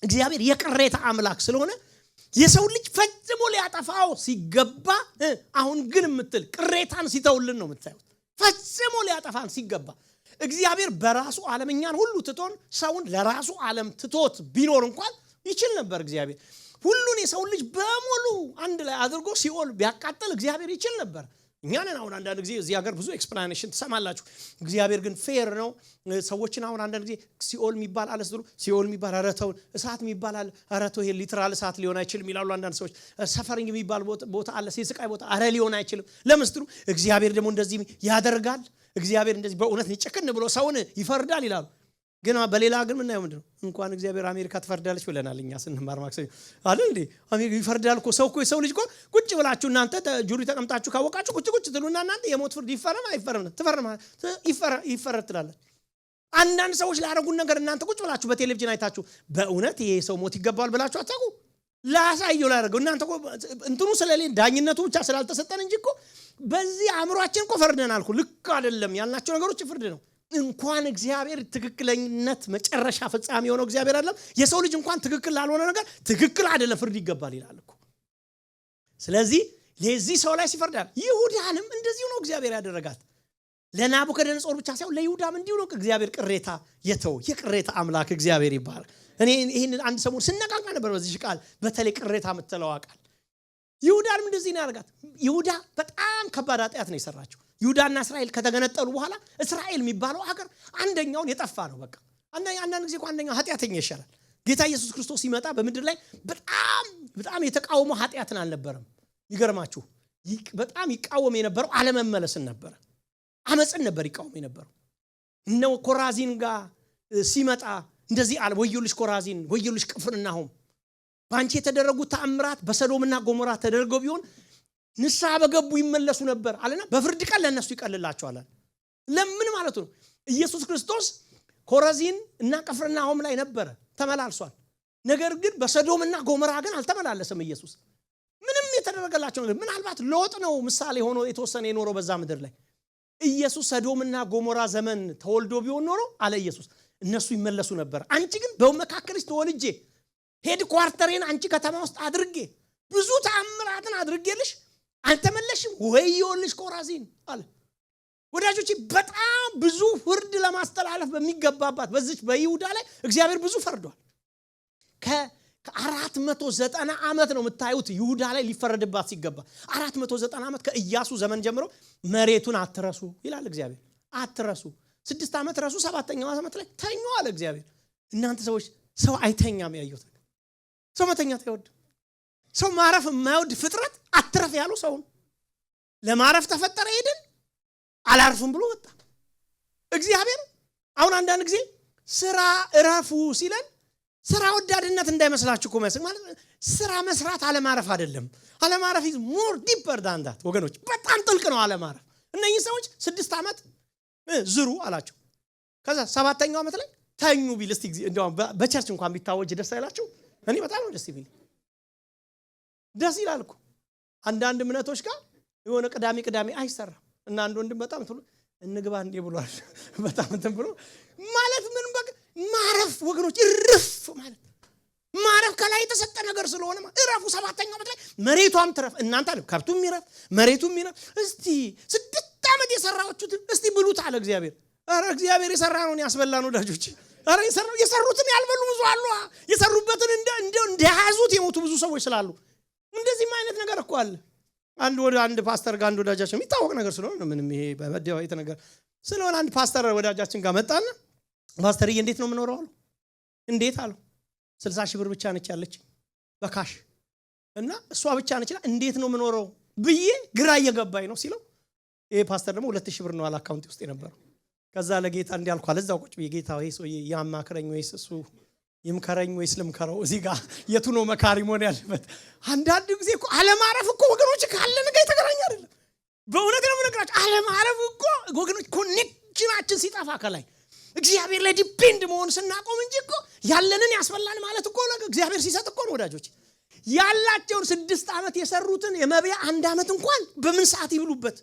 እግዚአብሔር የቅሬታ አምላክ ስለሆነ የሰው ልጅ ፈጽሞ ሊያጠፋው ሲገባ አሁን ግን የምትል ቅሬታን ሲተውልን ነው የምታዩት። ፈጽሞ ሊያጠፋን ሲገባ እግዚአብሔር በራሱ ዓለም እኛን ሁሉ ትቶን ሰውን ለራሱ ዓለም ትቶት ቢኖር እንኳን ይችል ነበር እግዚአብሔር። ሁሉን የሰው ልጅ በሙሉ አንድ ላይ አድርጎ ሲኦል ቢያቃጥል እግዚአብሔር ይችል ነበር። እኛ ነን አሁን አንዳንድ ጊዜ እዚህ ሀገር ብዙ explanation ትሰማላችሁ። እግዚአብሔር ግን fair ነው። ሰዎችን አሁን አንዳንድ ጊዜ ሲኦል የሚባል አለ ስትሉ ሲኦል የሚባል ኧረ ተው፣ እሳት የሚባል አለ፣ ኧረ ተው፣ ይሄ literal እሳት ሊሆን አይችልም ይላሉ አንዳንድ ሰዎች። Suffering የሚባል ቦታ አለ፣ የስቃይ ቦታ፣ ኧረ ሊሆን አይችልም። ለምን ስትሉ እግዚአብሔር ደግሞ እንደዚህ ያደርጋል፣ እግዚአብሔር እንደዚህ በእውነት ጭክን ብሎ ሰውን ይፈርዳል ይላሉ። ግን በሌላ ግን ምናየው ምንድነው? እንኳን እግዚአብሔር አሜሪካ ትፈርዳለች ብለናል እኛ ስንማር ማክሰኞ አይደል እንዴ? አሜሪካ ይፈርዳል እኮ ሰው እኮ የሰው ልጅ እኮ ቁጭ ብላችሁ እናንተ jury ተቀምጣችሁ ካወቃችሁ ቁጭ ቁጭ ትሉና እናንተ የሞት ፍርድ ይፈረም አይፈረም ትፈርማ ይፈረድ ትላላችሁ። አንዳንድ ሰዎች ላደረጉን ነገር እናንተ ቁጭ ብላችሁ በቴሌቪዥን አይታችሁ በእውነት ይሄ ሰው ሞት ይገባዋል ብላችሁ አታውቁ። ላሳየው ላደረገው እናንተ እኮ እንትኑ ስለሌለ ዳኝነቱ ብቻ ስላልተሰጠን እንጂ እኮ በዚህ አእምሯችን እኮ ፈርደናል እኮ። ልክ አይደለም ያልናቸው ነገሮች ፍርድ ነው። እንኳን እግዚአብሔር ትክክለኝነት መጨረሻ ፍጻሜ የሆነው እግዚአብሔር አይደለም፣ የሰው ልጅ እንኳን ትክክል ላልሆነ ነገር ትክክል አይደለም ፍርድ ይገባል ይላል እኮ። ስለዚህ ለዚህ ሰው ላይ ሲፈርዳል። ይሁዳንም እንደዚሁ ነው እግዚአብሔር ያደረጋት። ለናቡከደነጾር ብቻ ሳይሆን ለይሁዳም እንዲሁ ነው እግዚአብሔር ቅሬታ የተው። የቅሬታ አምላክ እግዚአብሔር ይባላል። እኔ ይሄን አንድ ሰሞን ስነቃቃ ነበር በዚህ ቃል፣ በተለይ ቅሬታ የምትለዋ ቃል። ይሁዳንም እንደዚህ ነው ያደረጋት። ይሁዳ በጣም ከባድ ኃጢአት ነው የሰራችው። ይሁዳና እስራኤል ከተገነጠሉ በኋላ እስራኤል የሚባለው ሀገር አንደኛውን የጠፋ ነው። በቃ አንዳንድ ጊዜ እኮ አንደኛው ኃጢአተኛ ይሻላል። ጌታ ኢየሱስ ክርስቶስ ሲመጣ በምድር ላይ በጣም በጣም የተቃወመው ኃጢአትን አልነበረም። ይገርማችሁ በጣም ይቃወም የነበረው አለመመለስን ነበር፣ አመጽን ነበር ይቃወም የነበረው። እነ ኮራዚን ጋር ሲመጣ እንደዚህ አለ፣ ወዮልሽ ኮራዚን፣ ወዮልሽ ቅፍርናሆም፣ ባንቺ የተደረጉ ተአምራት በሰዶምና ጎሞራ ተደርገው ቢሆን ንስሐ በገቡ ይመለሱ ነበር አለና በፍርድ ቀን ለነሱ ይቀልላቸዋል። ለምን ማለቱ ነው? ኢየሱስ ክርስቶስ ኮራዚን እና ቅፍርናሆም ላይ ነበር ተመላልሷል። ነገር ግን በሰዶምና ጎሞራ ግን አልተመላለሰም ኢየሱስ። ምንም የተደረገላቸው ነገር ምናልባት ሎጥ ነው ምሳሌ ሆኖ የተወሰነ የኖረው በዛ ምድር ላይ። ኢየሱስ ሰዶምና ጎሞራ ዘመን ተወልዶ ቢሆን ኖሮ አለ ኢየሱስ እነሱ ይመለሱ ነበር። አንቺ ግን በመካከልሽ ተወልጄ headquarter ኤን አንቺ ከተማ ውስጥ አድርጌ ብዙ ተአምራትን አድርጌልሽ አልተመለስሽም፣ ወዮልሽ ኮራዚን አለ። ወዳጆቼ በጣም ብዙ ፍርድ ለማስተላለፍ በሚገባባት በዚች በይሁዳ ላይ እግዚአብሔር ብዙ ፈርዷል። ከ490 ዓመት ነው የምታዩት ይሁዳ ላይ ሊፈረድባት ሲገባ። 490 ዓመት ከኢያሱ ዘመን ጀምሮ መሬቱን አትረሱ ይላል እግዚአብሔር። አትረሱ። 6 ዓመት ረሱ፣ 7ኛው ዓመት ላይ ተኙ አለ እግዚአብሔር። እናንተ ሰዎች ሰው አይተኛም። ያየሁት ነገር ሰው መተኛት አይወድም። ሰው ማረፍ የማይወድ ፍጥረት አትረፍ ያለው ሰው ነው። ለማረፍ ተፈጠረ ሄደን አላርፍም ብሎ ወጣ እግዚአብሔር። አሁን አንዳንድ ጊዜ ስራ እረፉ ሲለን ስራ ወዳድነት እንዳይመስላችሁ እኮ ማለት ስራ መስራት አለማረፍ አይደለም። አለማረፍ is more deeper than that ወገኖች፣ በጣም ጥልቅ ነው አለማረፍ። እነኚህ ሰዎች 6 ዓመት ዝሩ አላቸው። ከዛ 7ኛው ዓመት ላይ ተኙ ቢል እስቲ እንደው በ church እንኳን ቢታወጅ ደስ አይላችሁ? እኔ በጣም ነው ደስ ይል ደስ ይላል እኮ። አንዳንድ እምነቶች ጋር የሆነ ቅዳሜ ቅዳሜ አይሰራም እና አንድ ወንድም በጣም ትሉ እንግባ እንዴ ብሏል። በጣም እንትን ብሎ ማለት ምን በቃ ማረፍ ወገኖች፣ እርፍ ማለት ማረፍ ከላይ የተሰጠ ነገር ስለሆነ እረፉ። 7ኛው ዓመት ላይ መሬቷም ትረፍ እናንተ አለ ከብቱም ይረፍ መሬቱም ይረፍ። እስቲ 6 ዓመት የሰራችሁት እስቲ ብሉት አለ እግዚአብሔር። ኧረ እግዚአብሔር የሰራነውን ያስበላን ወዳጆች። ኧረ የሰሩትን ያልበሉ ብዙ አሉ። የሰሩበትን እንደያዙት የሞቱ ብዙ ሰዎች ስላሉ እንደዚህም አይነት ነገር እኮ አለ። አንድ ወደ አንድ ፓስተር ጋር አንድ ወዳጃችን የሚታወቅ ነገር ስለሆነ ምንም ይሄ በመደባዊ የተነገረ ስለሆነ አንድ ፓስተር ወዳጃችን ጋር መጣና ፓስተርዬ እንዴት ነው የምኖረው አለው። እንዴት አለው። 60 ሺህ ብር ብቻ ነች ያለች በ cash እና እሷ ብቻ ነች እንዴት ነው የምኖረው ብዬ ግራ እየገባኝ ነው ሲለው ይሄ ፓስተር ደግሞ 2000 ብር ነው አለ account ውስጥ የነበረው። ከዛ ለጌታ እንዲህ አልኩ አለ እዛው ቁጭ ብዬ ጌታ ወይ ሰውዬ ያማክረኝ ወይስ እሱ ይምከረኝ ወይስ ልምከረው? እዚህ ጋር የቱ ነው መካሪ መሆን ያለበት? አንዳንድ ጊዜ እኮ አለማረፍ እኮ ወገኖች ካለ ነገር የተገናኘ አይደለም። በእውነት ነው የምነግራችሁ። አለማረፍ እኮ ወገኖች connection ኣችን ሲጠፋ ከላይ እግዚአብሔር ላይ depend መሆን ስናቆም እንጂ እኮ ያለንን ያስበላል ማለት እኮ እግዚአብሔር ሲሰጥ እኮ ነው ወዳጆች። ያላቸውን 6 ዓመት የሰሩትን የመብያ 1 ዓመት እንኳን በምን ሰዓት ይብሉበት?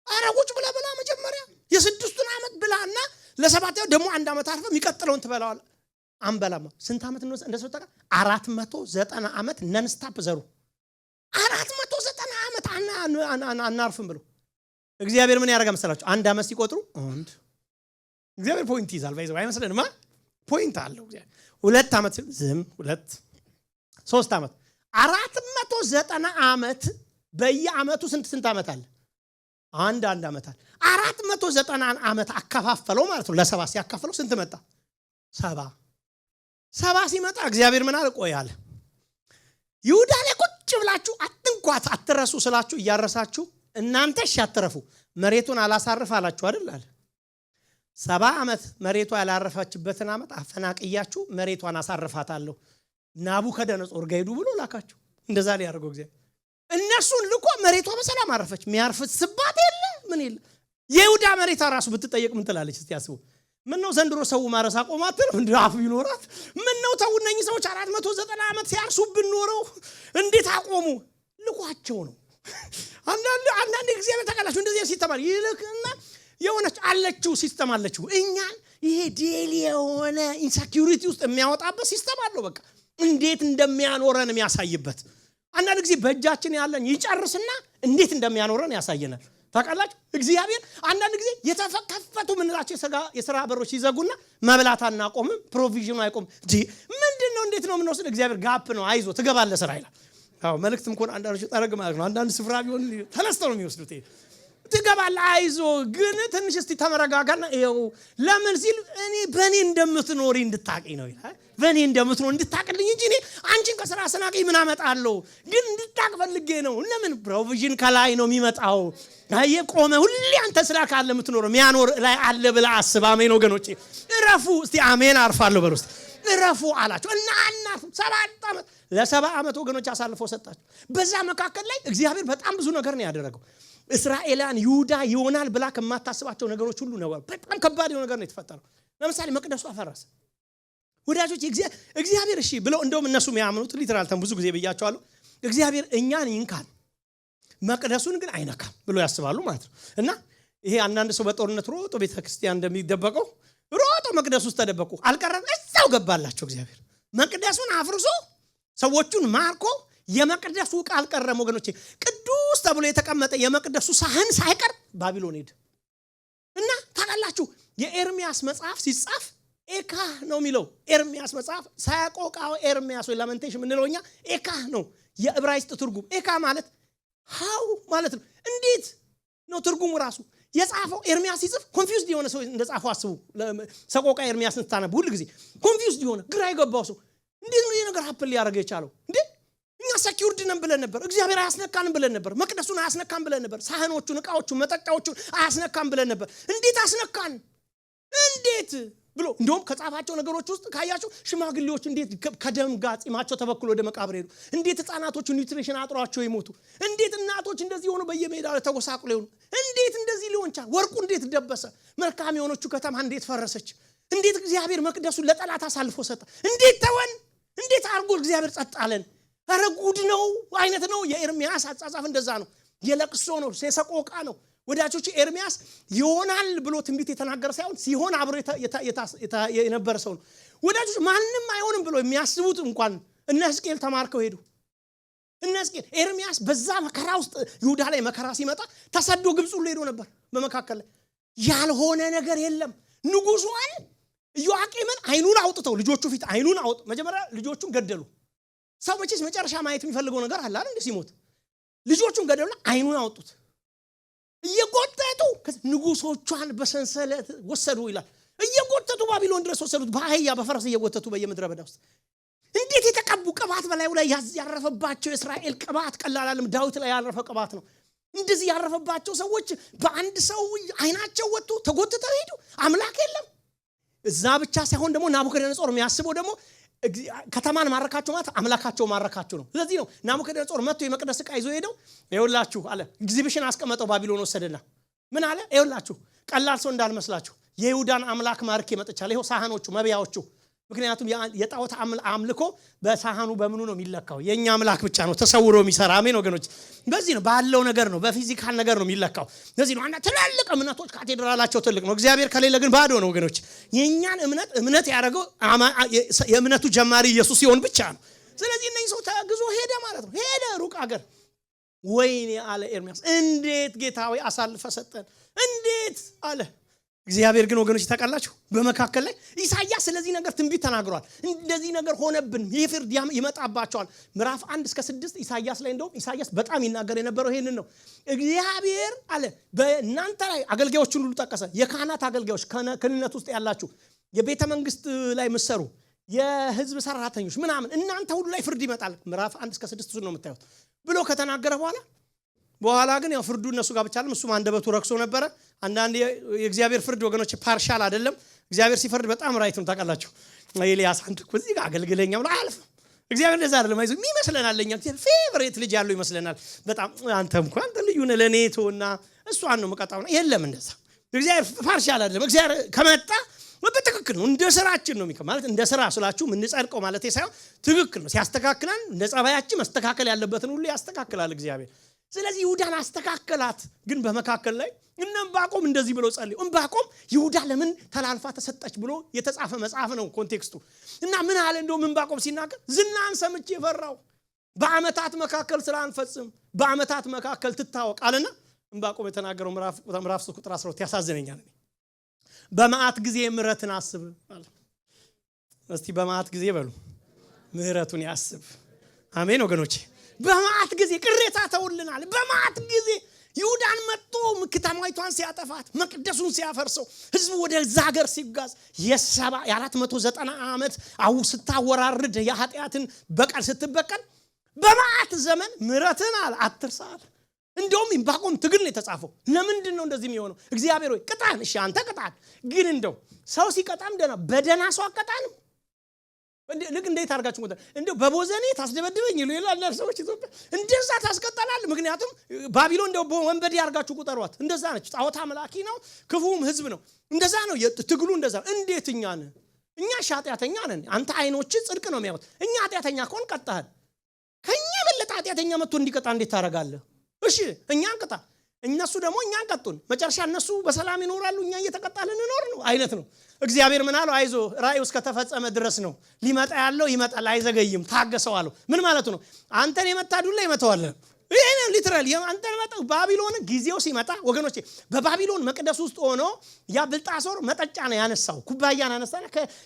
ኧረ ቁጭ ብለህ ብላ መጀመሪያ የ6ቱን ዓመት ብላና ለሰባተኛው ደግሞ 1 ዓመት አርፈህ የሚቀጥለውን ትበላዋለህ። አንበላማ። ስንት ዓመት ነው እንደሰው ታውቃለህ? 490 ዓመት non stop ዘሩ። 490 ዓመት አናርፍም ብሎ እግዚአብሔር ምን ያደርጋል መሰላችሁ? 1 ዓመት ሲቆጥሩ አንድ እግዚአብሔር point ይዛል። ባይዘው አይመስለንማ? Point አለው እግዚአብሔር። 2 ዓመት ዝም 2 3 ዓመት 490 ዓመት በየዓመቱ ስንት ዓመት አለ? አንድ ዓመት አለ። 490 ዓመት አከፋፈለው ማለት ነው። ለሰባ ሲያካፍለው ስንት መጣ? 70 ሲመጣ እግዚአብሔር ምን አለ? ቆይ አለ፣ ይሁዳ ላይ ቁጭ ብላችሁ አትንኳት አትረሱ ስላችሁ እያረሳችሁ እናንተ እሺ አትረፉ፣ መሬቱን አላሳርፍ አላችሁ አይደል አለ። 70 ዓመት መሬቷ ያላረፈችበትን ዓመት አፈናቅያችሁ መሬቷን አሳርፋታለሁ፣ ናቡከደነጾር ጋር ሂዱ ብሎ ላካችሁ። እንደዛ ሊያደርገው እግዚአብሔር እነሱን ልኮ መሬቷ በሰላም አረፈች። የሚያርፍስባት የለ ምን የለ። የይሁዳ መሬቷ ራሱ ብትጠየቅ ምን ትላለች? እስቲ አስቡ። ምን ነው ዘንድሮ ሰው ማረስ አቆመ አትልም? እንደ አፍ ቢኖራት ምን ነው ተው፣ እነኚህ ሰዎች 490 ዓመት ሲያርሱብን ኖረው እንዴት አቆሙ? ልኳቸው ነው። አንዳንድ እግዚአብሔር ታውቃላችሁ እንደዚህ ሲተማር ይልክና የሆነች አለችው system አለችው። እኛን ይሄ daily የሆነ insecurity ውስጥ የሚያወጣበት system አለው። በቃ እንዴት እንደሚያኖረን የሚያሳይበት። አንዳንድ ጊዜ በእጃችን ያለን ይጨርስና እንዴት እንደሚያኖረን ያሳየናል። ታውቃላችሁ እግዚአብሔር አንዳንድ ጊዜ የተከፈቱ ምንላቸው የሥራ በሮች ሲዘጉና መብላት አናቆምም፣ provision ኑ አይቆምም። ምንድነው እንዴት ነው የምንወስድ? እግዚአብሔር gap ነው፣ አይዞ ትገባለህ ስራ ይላል። አዎ መልእክትም እኮ አንዳንዶቹ ጠረግ ማለት ነው። አንዳንድ ስፍራ ቢሆን ተነስተው ነው የሚወስዱት። ይሄ ትገባለህ፣ አይዞ ግን ትንሽ እስቲ ተመረጋጋና ይኸው ለምን ሲል እኔ በእኔ እንደምትኖሪ እንድታቂ ነው ይላል። በእኔ እንደምትኖር እንድታቅልኝ እንጂ እኔ አንቺን ከስራ አሰናቅኝ ምን አመጣለሁ? ግን እንድታቅ ፈልጌ ነው። ለምን provision ከላይ ነው የሚመጣው። አየህ ቆመ ሁሌ አንተ ስራ ካለ የምትኖረው የሚያኖር ላይ አለ ብለህ አስብ። አሜን ወገኖቼ፣ እረፉ እስቲ። አሜን አርፋለሁ በሉ እስቲ። እረፉ አላቸው እና አናርፍም። 7 ዓመት ለ70 ዓመት ወገኖች አሳልፎ ሰጣቸው። በዛ መካከል ላይ እግዚአብሔር በጣም ብዙ ነገር ነው ያደረገው። እስራኤላን ይሁዳ ይሆናል ብላ ከማታስባቸው ነገሮች ሁሉ ነው። በጣም ከባድ የሆነ ነገር ነው የተፈጠረው። ለምሳሌ መቅደሱ አፈረሰ። ወዳጆች እግዚአብሔር እሺ ብለው እንደውም እነሱ የሚያምኑት literal ብዙ ጊዜ ብያቸዋለሁ። እግዚአብሔር እኛን ይንካል መቅደሱን ግን አይነካም ብሎ ያስባሉ ማለት ነው። እና ይሄ አንዳንድ ሰው በጦርነት ሮጦ ቤተክርስቲያን እንደሚደበቀው ሮጦ መቅደሱ ውስጥ ተደበቁ አልቀረም፣ እዛው ገባላቸው እግዚአብሔር። መቅደሱን አፍርሶ ሰዎቹን ማርኮ የመቅደሱ ዕቃ አልቀረም ወገኖቼ። ቅዱስ ተብሎ የተቀመጠ የመቅደሱ ሳህን ሳይቀር ባቢሎን ሄደ። እና ታውቃላችሁ የኤርሚያስ መጽሐፍ ሲጻፍ ኤካ ነው የሚለው። ኤርሚያስ መጽሐፍ ሳያቆቃው ኤርሚያስ ወይ Lamentation የምንለው እኛ ኤካ ነው የዕብራይስጥ ትርጉም። ኤካ ማለት how ማለት ነው። እንዴት ነው ትርጉሙ ራሱ። የጻፈው ኤርሚያስ ሲጽፍ confused የሆነ ሰው እንደጻፈው አስቡ። ሰቆቃ ኤርሚያስን ስታነቡ ሁል ጊዜ confused የሆነ ግራ የገባው ሰው እንዴት ነው ይሄ ነገር happen ሊያደርግ የቻለው? እንዴ እኛ secured ነን ብለን ነበር፣ እግዚአብሔር አያስነካንም ብለን ነበር፣ መቅደሱን አያስነካም ብለን ነበር፣ ሳህኖቹን፣ ዕቃዎቹን፣ መጠጫዎቹን አያስነካም ብለን ነበር። እንዴት አስነካን? እንዴት ብሎ እንደውም ከጻፋቸው ነገሮች ውስጥ ካያችሁ ሽማግሌዎች እንዴት ከደም ጋር ጺማቸው ተበክሎ ወደ መቃብር ሄዱ፣ እንዴት ህፃናቶቹ nutrition አጥሯቸው ይሞቱ፣ እንዴት እናቶች እንደዚህ ሆኑ በየሜዳው ላይ ተጎሳቁለው ይሆኑ፣ እንዴት እንደዚህ ሊሆን ቻለ፣ ወርቁ እንዴት ደበሰ፣ መልካም የሆነችው ከተማ እንዴት ፈረሰች፣ እንዴት እግዚአብሔር መቅደሱን ለጠላት አሳልፎ ሰጠ፣ እንዴት ተወን፣ እንዴት አድርጎ እግዚአብሔር ጸጥ አለን። ኧረ ጉድ ነው አይነት ነው የኤርሚያስ አጻጻፍ። እንደዛ ነው፣ የለቅሶ ነው፣ የሰቆቃ ነው። ወዳጆች ኤርሚያስ ይሆናል ብሎ ትንቢት የተናገረ ሳይሆን ሲሆን አብሮ የነበረ ሰው ነው። ወዳጆች ማንም አይሆንም ብሎ የሚያስቡት እንኳን እነ ሕዝቅኤል ተማርከው ሄዱ። እነ ሕዝቅኤል ኤርሚያስ በዛ መከራ ውስጥ ይሁዳ ላይ መከራ ሲመጣ ተሰዶ ግብፅ ሁሉ ሄዶ ነበር። በመካከል ላይ ያልሆነ ነገር የለም። ንጉሷን ኢዮአቄምን አይኑን አውጥተው ልጆቹ ፊት አይኑን አውጥ መጀመሪያ ልጆቹን ገደሉ። ሰው መቼስ መጨረሻ ማየት የሚፈልገው ነገር አለ አይደል? ሲሞት ልጆቹን ገደሉና አይኑን አወጡት። እየጎተቱ ንጉሶቿን በሰንሰለት ወሰዱ ይላል። እየጎተቱ ባቢሎን ድረስ ወሰዱት፣ በአህያ በፈረስ እየጎተቱ በየምድረ በዳ ውስጥ። እንዴት የተቀቡ ቅባት በላዩ ላይ ያረፈባቸው የእስራኤል ቅባት ቀላል አይደለም። ዳዊት ላይ ያረፈ ቅባት ነው። እንደዚህ ያረፈባቸው ሰዎች በአንድ ሰው አይናቸው ወጥቶ ተጎትተው ሄዱ። አምላክ የለም። እዛ ብቻ ሳይሆን ደግሞ ናቡከደነጾር የሚያስበው ደግሞ ከተማን ማረካቸው ማለት አምላካቸው ማረካቸው ነው። ስለዚህ ነው ናቡከደነጾር መጥቶ የመቅደስ ዕቃ ይዞ ሄደው ይኸውላችሁ አለ። ኤግዚቢሽን አስቀመጠው ባቢሎን ወሰደና ምን አለ? ይኸውላችሁ ቀላል ሰው እንዳልመስላችሁ የይሁዳን አምላክ ማርኬ መጥቻለሁ። ይኸው ሳህኖቹ መብያዎቹ። ምክንያቱም የጣዖት አምልኮ በሳህኑ በምኑ ነው የሚለካው? የኛ አምላክ ብቻ ነው ተሰውሮ የሚሰራ። አሜን ወገኖች። በዚህ ነው ባለው ነገር ነው፣ በ physical ነገር ነው የሚለካው። ለዚህ ነው አንዳ ትላልቅ እምነቶች ካቴድራላቸው ትልቅ ነው፣ እግዚአብሔር ከሌለ ግን ባዶ ነው ወገኖች። የኛን እምነት ያደረገው የእምነቱ ጀማሪ ኢየሱስ ሲሆን ብቻ ነው። ስለዚህ እነዚህ ሰው ተግዞ ሄደ ማለት ነው። ሄደ ሩቅ አገር። ወይኔ አለ ኤርሚያስ፣ እንዴት ጌታ ሆይ አሳልፈ ሰጠን? እንዴት አለ። እግዚአብሔር ግን ወገኖች ታውቃላችሁ በመካከል ላይ ኢሳይያስ ስለዚህ ነገር ትንቢት ተናግሯል። እንደዚህ ነገር ሆነብን፣ ይህ ፍርድ ይመጣባቸዋል። ምዕራፍ 1 እስከ 6 ኢሳይያስ ላይ እንደውም ኢሳይያስ በጣም ይናገር የነበረው ይሄንን ነው። እግዚአብሔር አለ በእናንተ ላይ አገልጋዮችን ሁሉ ጠቀሰ። የካህናት አገልጋዮች፣ ክህነት ውስጥ ያላችሁ፣ የቤተ መንግስት ላይ ምሰሩ፣ የህዝብ ሰራተኞች ምናምን እናንተ ሁሉ ላይ ፍርድ ይመጣል። ምዕራፍ 1 እስከ 6 እሱን ነው የምታዩት ብሎ ከተናገረ በኋላ ግን ያው ፍርዱ እነሱ ጋር ብቻ አይደለም፣ እሱም አንደበቱ ረክሶ ነበረ። አንዳንድ የእግዚአብሔር ፍርድ ወገኖች partial አይደለም። እግዚአብሔር ሲፈርድ በጣም right ነው ታውቃላችሁ። ኤልያስ አንተ እኮ እዚህ ጋር አገልግለኛ ብሎ አያልፍም። እግዚአብሔር እንደዛ አይደለም። አይዞህ ይመስለናል፣ ለኛ እግዚአብሔር favorite ልጅ ያለው ይመስለናል። በጣም አንተም እኮ አንተ ልዩ ነህ ለኔ ተውና እሷን ነው የምቀጣው። የለም እንደዛ እግዚአብሔር partial አይደለም። እግዚአብሔር ከመጣ በትክክል ነው፣ እንደ ስራችን ነው የሚከ ማለት እንደ ስራ ስላችሁ የምንጸድቀው ማለት ሳይሆን ትክክል ነው። ሲያስተካክለን እንደ ጸባያችን መስተካከል ያለበትን ሁሉ ያስተካክላል እግዚአብሔር። ስለዚህ ይሁዳን አስተካከላት። ግን በመካከል ላይ እነ ዕንባቆም እንደዚህ ብለው ጸልዩ። ዕንባቆም ይሁዳ ለምን ተላልፋ ተሰጠች ብሎ የተጻፈ መጽሐፍ ነው context ኡ። እና ምን አለ እንደውም ዕንባቆም ሲናገር ዝናን ሰምቼ ፈራሁ፣ በአመታት መካከል ስራን ፈጽም፣ በአመታት መካከል ትታወቅ አለና ዕንባቆም የተናገረው ምዕራፍ 3 ቁጥር 12 ያሳዝነኛል። በመዓት ጊዜ ምሕረትን አስብ አለ። እስቲ በመዓት ጊዜ በሉ ምሕረቱን ያስብ። አሜን ወገኖቼ። በመዓት ጊዜ ቅሬታ ተውልናል። በመዓት ጊዜ ይሁዳን መጥቶ ከተማይቷን ሲያጠፋት፣ መቅደሱን ሲያፈርሰው፣ ህዝቡ ወደዛ ሀገር ሲጓዝ የአራት መቶ ዘጠና ዓመት አው ስታወራርድ የኃጢአትን በቀል ስትበቀል በመዓት ዘመን ምሕረትን አለ አትርሳ አለ። እንደውም ዕንባቆም ትግል ነው የተጻፈው። ለምንድን ነው እንደዚህ የሚሆነው? እግዚአብሔር ሆይ ቅጣን፣ እሺ አንተ ቅጣን፣ ግን እንደው ሰው ሲቀጣም ደህና በደህና ሰው አቀጣንም። እንዴ ልክ እንዴት አድርጋችሁ ሞታ እንደው በቦዘኔ ታስደበድበኝ ይሉ ይላል አንዳንድ ሰዎች ኢትዮጵያ እንደዛ ታስቀጣላል። ምክንያቱም ባቢሎን እንደው ወንበዴ አድርጋችሁ ቁጠሯት፣ እንደዛ ነች። ጣዖት አምላኪ ነው፣ ክፉም ህዝብ ነው። እንደዛ ነው ትግሉ፣ እንደዛ ነው። እንዴት እኛ ነን? እኛ ኃጢአተኛ ነን። አንተ አይኖች ጽድቅ ነው የሚያዩት፣ እኛ ኃጢአተኛ ከሆን ቀጣህን። ከኛ የበለጠ ኃጢአተኛ መጥቶ እንዲቀጣ እንዴት ታደርጋለህ? እሺ እኛን ቅጣ፣ እነሱ ደግሞ እኛን ቀጡን። መጨረሻ እነሱ በሰላም ይኖራሉ፣ እኛ እየተቀጣን ልንኖር ነው አይነት ነው። እግዚአብሔር ምን አለው? አይዞ ራእዩ እስከተፈጸመ ድረስ ነው፣ ሊመጣ ያለው ይመጣል፣ አይዘገይም፣ ታገሰው አለው። ምን ማለቱ ነው? አንተን የመታ ዱላ ይመታዋል። ይሄ ነው literally አንተን የመታ ባቢሎን ጊዜው ሲመጣ ወገኖቼ፣ በባቢሎን መቅደስ ውስጥ ሆኖ ያ ብልጣሶር መጠጫ ነው ያነሳው፣ ኩባያ ነው ያነሳው።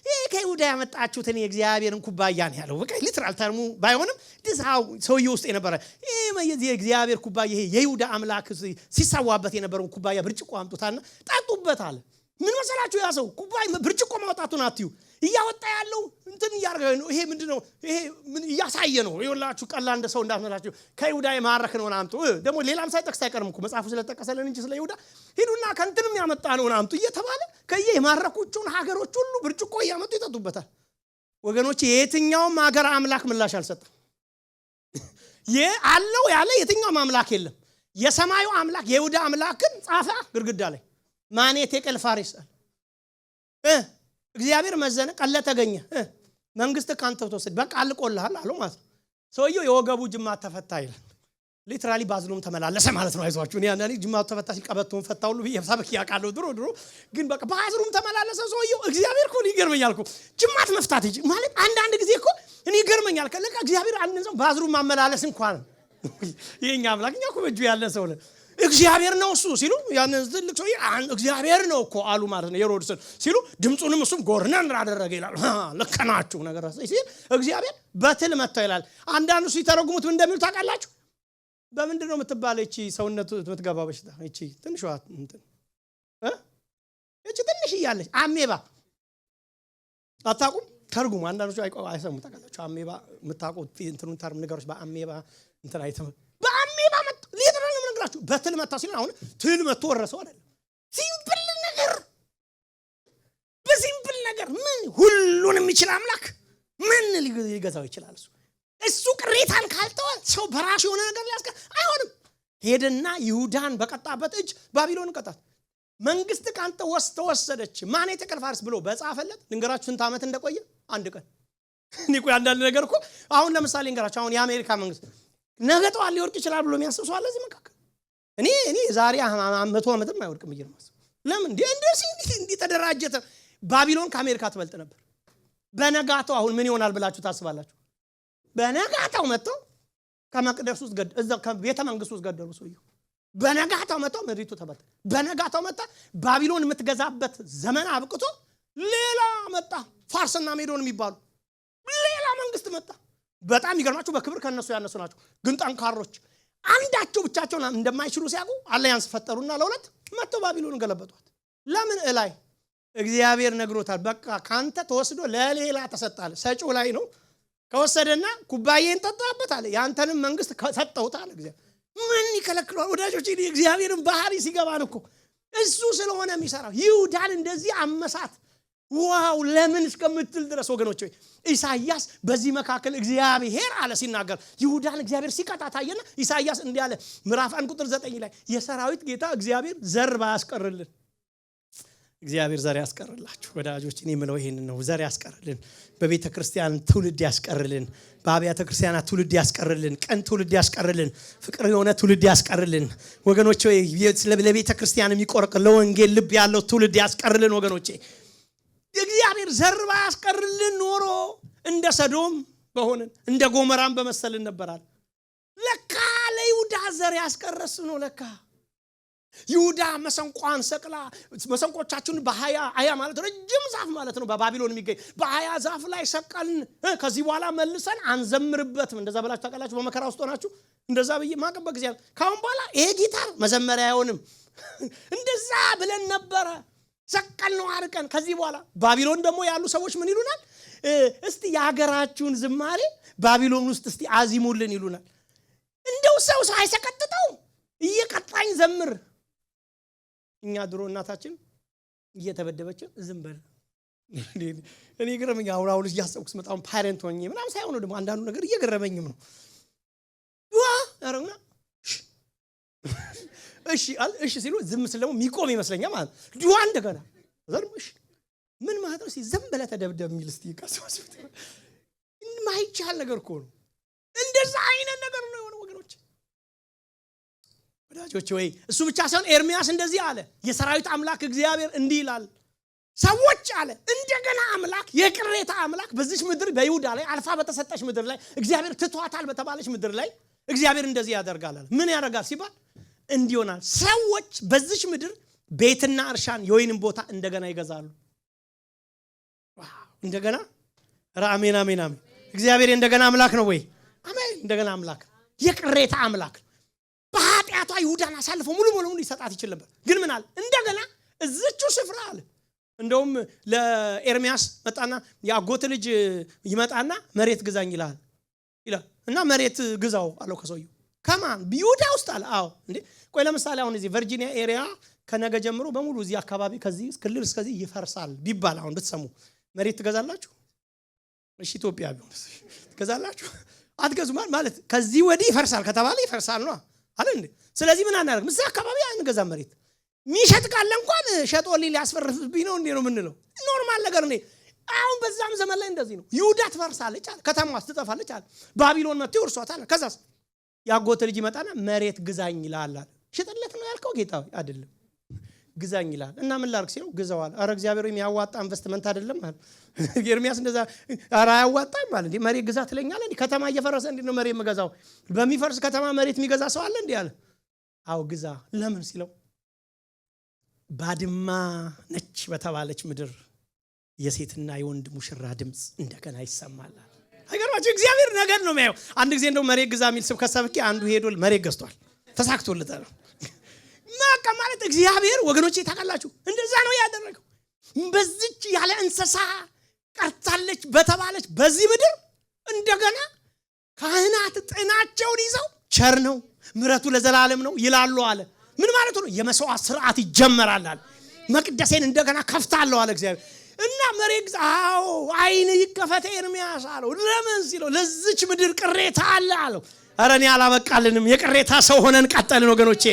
ይሄ ከይሁዳ ያመጣችሁትን የእግዚአብሔርን ኩባያ ነው ያለው። በቃ literal term ኡ ባይሆንም this how ሰውየው ውስጥ የነበረ ይሄ የእግዚአብሔር ኩባያ፣ ይሄ የይሁዳ አምላክ ሲሰዋበት የነበረውን ኩባያ ብርጭቆ አምጡታና ጠጡበት አለ። ምን መሰላችሁ? ያ ሰው ኩባያ ብርጭቆ ማውጣቱን አትዩ፣ እያወጣ ያለው እንትን እያደረገ ነው። ይሄ ምንድነው? ይሄ ምን እያሳየ ነው? ይኸውላችሁ ቀላል እንደ ሰው እንዳትመላችሁ ከይሁዳ የማረክነውን አምጡ። ደግሞ ሌላም ሳይጠቅስ አይቀርም እኮ መጽሐፉ ስለጠቀሰልን እንጂ ስለ ይሁዳ ሂዱና ከእንትንም ያመጣነውን አምጡ እየተባለ ከየ የማረኩቸውን ሀገሮች ሁሉ ብርጭቆ እያመጡ ይጠጡበታል። ወገኖች የየትኛውም ሀገር አምላክ ምላሽ አልሰጠም። አለው ያለ የትኛውም አምላክ የለም። የሰማዩ አምላክ የይሁዳ አምላክ ግን ጻፈ ግድግዳ ላይ ማኔ ቴቄል ፋሬስ አለ። እግዚአብሔር መዘነ፣ ቀለ ተገኘ፣ መንግስት ካንተ ተወሰደ፣ በቃ አልቆልሃል አለው ማለት ነው። ሰውየው የወገቡ ጅማት ተፈታ ይላል። literally ባዝሎም ተመላለሰ ማለት ነው። አይዟችሁ እኔ አንዳንዴ ጅማቱ ተፈታ ሲል ቀበቶውን ፈታ ሁሉ ብዬ ሰብኬ አውቃለሁ ድሮ ድሮ። ግን በቃ ባዝሎም ተመላለሰ ሰውየው። እግዚአብሔር እኮ ይገርመኛል እኮ ጅማት መፍታት ይችላል ማለት አንዳንድ ጊዜ እኮ እኔ ይገርመኛል። ከለካ እግዚአብሔር አንድ ሰው ባዝሩ ማመላለስ እንኳን የኛ አምላክ እኛ እኮ በእጁ ያለ ሰው ነን። እግዚአብሔር ነው እሱ ሲሉ ያን ትልቅ ሰውዬ እግዚአብሔር ነው እኮ አሉ ማለት ነው። ሄሮድስን ሲሉ ድምጹንም እሱም ጎርነን አደረገ ይላል። ልክ ናችሁ ነገር ሲል እግዚአብሔር በትል መታው ይላል። አንዳንዱ ሲተረጉሙት ምን እንደሚሉ ታውቃላችሁ? በምንድን ነው የምትባለው እቺ ሰውነቱ የምትገባው በሽታ? እቺ ትንሿ እንትን እ? እቺ ትንሽ እያለች አሜባ አታውቁም? ተርጉሙ። አንዳንዶቹ አይሰሙ ታውቃላችሁ። አሜባ የምታውቁት እንትኑን term ነገሮች በአሜባ እንትን አይተም በአሜባ መጣ። literal ነው የምነግራችሁ። በትል መታ ሲል አሁን ትል መጥቶ ወረሰው አይደለም። simple ነገር፣ በ simple ነገር ምን ሁሉን የሚችል አምላክ ምን ሊገዛው ይችላል? እሱ ቅሬታን ካልተወ ሰው በራሱ የሆነ ነገር ሊያስቀር አይሆንም። ሄደና ይሁዳን በቀጣበት እጅ ባቢሎን ቀጣት። መንግስት ካንተ ተወሰደች ማን ቴቄል ፋሬስ ብሎ በጻፈለት ልንገራችሁ ስንት ዓመት እንደቆየ? አንድ ቀን። እኔ ቆይ አንዳንድ ነገር እኮ አሁን ለምሳሌ ልንገራችሁ፣ አሁን የአሜሪካ መንግስት ነገ ጠዋት ሊወድቅ ይችላል ብሎ የሚያስብ ሰው አለ እዚህ መካከል? እኔ ዛሬ 100 ዓመትም አይወድቅም ብዬ ነው የማስበው። ለምን? እንዴ እንደዚህ እንዲህ ተደራጀ። ባቢሎን ከአሜሪካ ትበልጥ ነበር። በነጋታው አሁን ምን ይሆናል ብላችሁ ታስባላችሁ? በነጋታው መጥተው ከመቅደስ ውስጥ እዛ ከቤተ መንግስት ውስጥ ገደሉ ሰውየው። በነጋታው መጥተው ምድሪቱ ተበተነ። በነጋታው መጣ። ባቢሎን የምትገዛበት ዘመን አብቅቶ ሌላ መጣ። ፋርስና ሜዶን የሚባሉ ሌላ መንግስት መጣ። በጣም ይገርማችሁ፣ በክብር ከነሱ ያነሱ ናቸው፣ ግን ጠንካሮች። አንዳቸው ብቻቸውን እንደማይችሉ ሲያውቁ alliance ፈጠሩና ለሁለት መጥተው ባቢሎን ገለበጧት። ለምን? እላይ እግዚአብሔር ነግሮታል። በቃ ካንተ ተወስዶ ለሌላ ተሰጣለ። ሰጪው ላይ ነው። ከወሰደና ኩባዬን ጠጣበት አለ፣ ያንተንም መንግስት ሰጠውት አለ እግዚአብሔር። ምን ይከለክለዋል? ወዳጆች፣ የእግዚአብሔርን ባህሪ ሲገባን እኮ እሱ ስለሆነ የሚሰራው። ይሁዳን እንደዚህ አመሳት፣ wow ለምን እስከምትል ድረስ ወገኖች ሆይ፣ ኢሳይያስ በዚህ መካከል እግዚአብሔር አለ ሲናገር ይሁዳን እግዚአብሔር ሲቀጣ ታየና ኢሳይያስ እንዲህ አለ ምዕራፍ 1 ቁጥር 9 ላይ፣ የሰራዊት ጌታ እግዚአብሔር ዘር ባያስቀርልን። እግዚአብሔር ዘር ያስቀርላችሁ ወዳጆች። እኔ የምለው ይሄንን ነው። ዘር ያስቀርልን፣ በቤተ ክርስቲያን ትውልድ ያስቀርልን፣ በአብያተ ክርስቲያናት ትውልድ ያስቀርልን፣ ቀን ትውልድ ያስቀርልን፣ ፍቅር የሆነ ትውልድ ያስቀርልን ወገኖቼ። ለቤተ ክርስቲያን የሚቆርቅ፣ ለወንጌል ልብ ያለው ትውልድ ያስቀርልን ወገኖቼ። እግዚአብሔር ዘር ባያስቀርልን ኖሮ እንደ ሰዶም በሆንን፣ እንደ ጎመራም በመሰልን ነበራል። ለካ ለይሁዳ ዘር ያስቀረስ ነው። ለካ ይሁዳ መሰንቋን ሰቅላ፣ መሰንቆቻችሁን በአያ፣ አያ ማለት ረጅም ዛፍ ማለት ነው፣ በባቢሎን የሚገኝ፣ በአያ ዛፍ ላይ ሰቀልን፣ ከዚህ በኋላ መልሰን አንዘምርበትም። እንደዛ ብላችሁ ታውቃላችሁ? በመከራ ውስጥ ሆናችሁ እንደዛ ብዬ ማቀበት ጊዜ፣ ካሁን በኋላ ይሄ ጊታር መዘመሪያ አይሆንም፣ እንደዛ ብለን ነበረ። ሰቀል ነው አርቀን። ከዚህ በኋላ ባቢሎን ደግሞ ያሉ ሰዎች ምን ይሉናል? እስቲ የሀገራችሁን ዝማሬ ባቢሎን ውስጥ እስቲ አዚሙልን ይሉናል። እንደው ሰው ሳይሰቀጥጠው እየቀጣኝ ዘምር። እኛ ድሮ እናታችን እየተበደበችን ዝም በል። እኔ ገረመኝ። አሁን አሁን እያሰብኩ ስመጣ፣ አሁን parent ሆኜ ምናምን ሳይሆን ደግሞ አንዳንዱ ነገር እየገረመኝም ነው። ዋ ያረግና እሺ አለ። እሺ ሲሉ ዝም ስል ደግሞ የሚቆም ይመስለኛል ማለት ነው። ድዋ እንደገና ከዛ ደግሞ እሺ ምን ማለት ነው? እስኪ ዝም ብለህ ተደብደብ የሚል እስቲ ካስባስብት ማይቻል ነገር እኮ ነው። እንደዛ አይነት ነገር ነው የሆነው ወገኖች፣ ወዳጆች። ወይ እሱ ብቻ ሳይሆን ኤርሚያስ እንደዚህ አለ፣ የሰራዊት አምላክ እግዚአብሔር እንዲህ ይላል፣ ሰዎች አለ እንደገና አምላክ፣ የቅሬታ አምላክ፣ በዚች ምድር በይሁዳ ላይ፣ አልፋ በተሰጠች ምድር ላይ፣ እግዚአብሔር ትቷታል በተባለች ምድር ላይ እግዚአብሔር እንደዚህ ያደርጋል አለ። ምን ያደርጋል ሲባል እንዲህ ይሆናል፣ ሰዎች በዚች ምድር ቤትና እርሻን የወይንም ቦታ እንደገና ይገዛሉ። Wow፣ እንደገና! ኧረ አሜን አሜን አሜን! እግዚአብሔር እንደገና አምላክ ነው ወይ? አሜን። እንደገና አምላክ፣ የቅሬታ አምላክ። በኃጢአቷ ይሁዳን አሳልፎ ሙሉ በሙሉ ሊሰጣት ይችል ነበር። ግን ምን አለ? እንደገና እዚቹ ስፍራ አለ። እንደውም ለኤርሚያስ መጣና የአጎት ልጅ ይመጣና መሬት ግዛኝ ይላል ይላል እና መሬት ግዛው አለው ከሰውየው። ከማን? ይሁዳ ውስጥ አለ። አዎ። እንዴ ቆይ፣ ለምሳሌ አሁን እዚህ ቨርጂኒያ area ከነገ ጀምሮ በሙሉ እዚህ አካባቢ ከዚህ ክልል እስከዚህ ይፈርሳል ቢባል አሁን ብትሰሙ መሬት ትገዛላችሁ? እሺ ኢትዮጵያ ቢሆን ትገዛላችሁ? አትገዙም። ማለት ከዚህ ወዲህ ይፈርሳል ከተባለ ይፈርሳል ነው አለ እንዴ። ስለዚህ ምን አናደርግም? እዛ አካባቢ አንገዛም። መሬት የሚሸጥ ካለ እንኳን ሸጦልኝ ሊያስፈርስብኝ ነው እንዴ ነው የምንለው። Normal ነገር ነው። አሁን በዛም ዘመን ላይ እንደዚህ ነው። ይሁዳ ትፈርሳለች አለ፣ ከተማዋ ትጠፋለች አለ፣ ባቢሎን መጥቶ ይወርሷታል። ከዛስ ያጎት ልጅ ይመጣና መሬት ግዛኝ ይላል አለ። ሽጥለት ነው ያልከው ጌታ ሆይ? አይደለም፣ ግዛኝ ይላል። እና ምን ላድርግ ሲለው ግዛው አለ። ኧረ እግዚአብሔር የሚያዋጣ ኢንቨስትመንት አይደለም አለ ኤርሚያስ። እንደዛ ኧረ አያዋጣም አለ። እንዴ መሬት ግዛ ትለኛለህ እንዴ? ከተማ እየፈረሰ እንዴት ነው መሬት የምገዛው? በሚፈርስ ከተማ መሬት የሚገዛ ሰው አለ እንዴ አለ። አዎ ግዛ። ለምን ሲለው ባድማ ነች በተባለች ምድር የሴትና የወንድ ሙሽራ ድምፅ እንደገና ይሰማል። አይገርማችሁ? እግዚአብሔር ነገር ነው የሚያየው። አንድ ጊዜ እንደው መሬት ግዛ የሚል ስብከት ሰብኬ አንዱ ሄዶ መሬት ገዝቷል። ተሳክቶለታል። በቃ ማለት እግዚአብሔር ወገኖቼ ታውቃላችሁ እንደዛ ነው ያደረገው። በዚች ያለ እንስሳ ቀርታለች በተባለች በዚህ ምድር እንደገና ካህናት ጥናቸውን ይዘው ቸር ነው ምሕረቱ ለዘላለም ነው ይላሉ አለ። ምን ማለት ነው? የመስዋዕት ስርዓት ይጀመራል አለ። መቅደሴን እንደገና ከፍታለሁ አለ እግዚአብሔር። እና መሬት፣ አዎ አይን ይከፈተ ኤርሚያስ አለው። ለምን ሲለው ለዚች ምድር ቅሬታ አለ አለው። ኧረ እኔ አላበቃልንም። የቅሬታ ሰው ሆነን ቀጠልን ወገኖቼ።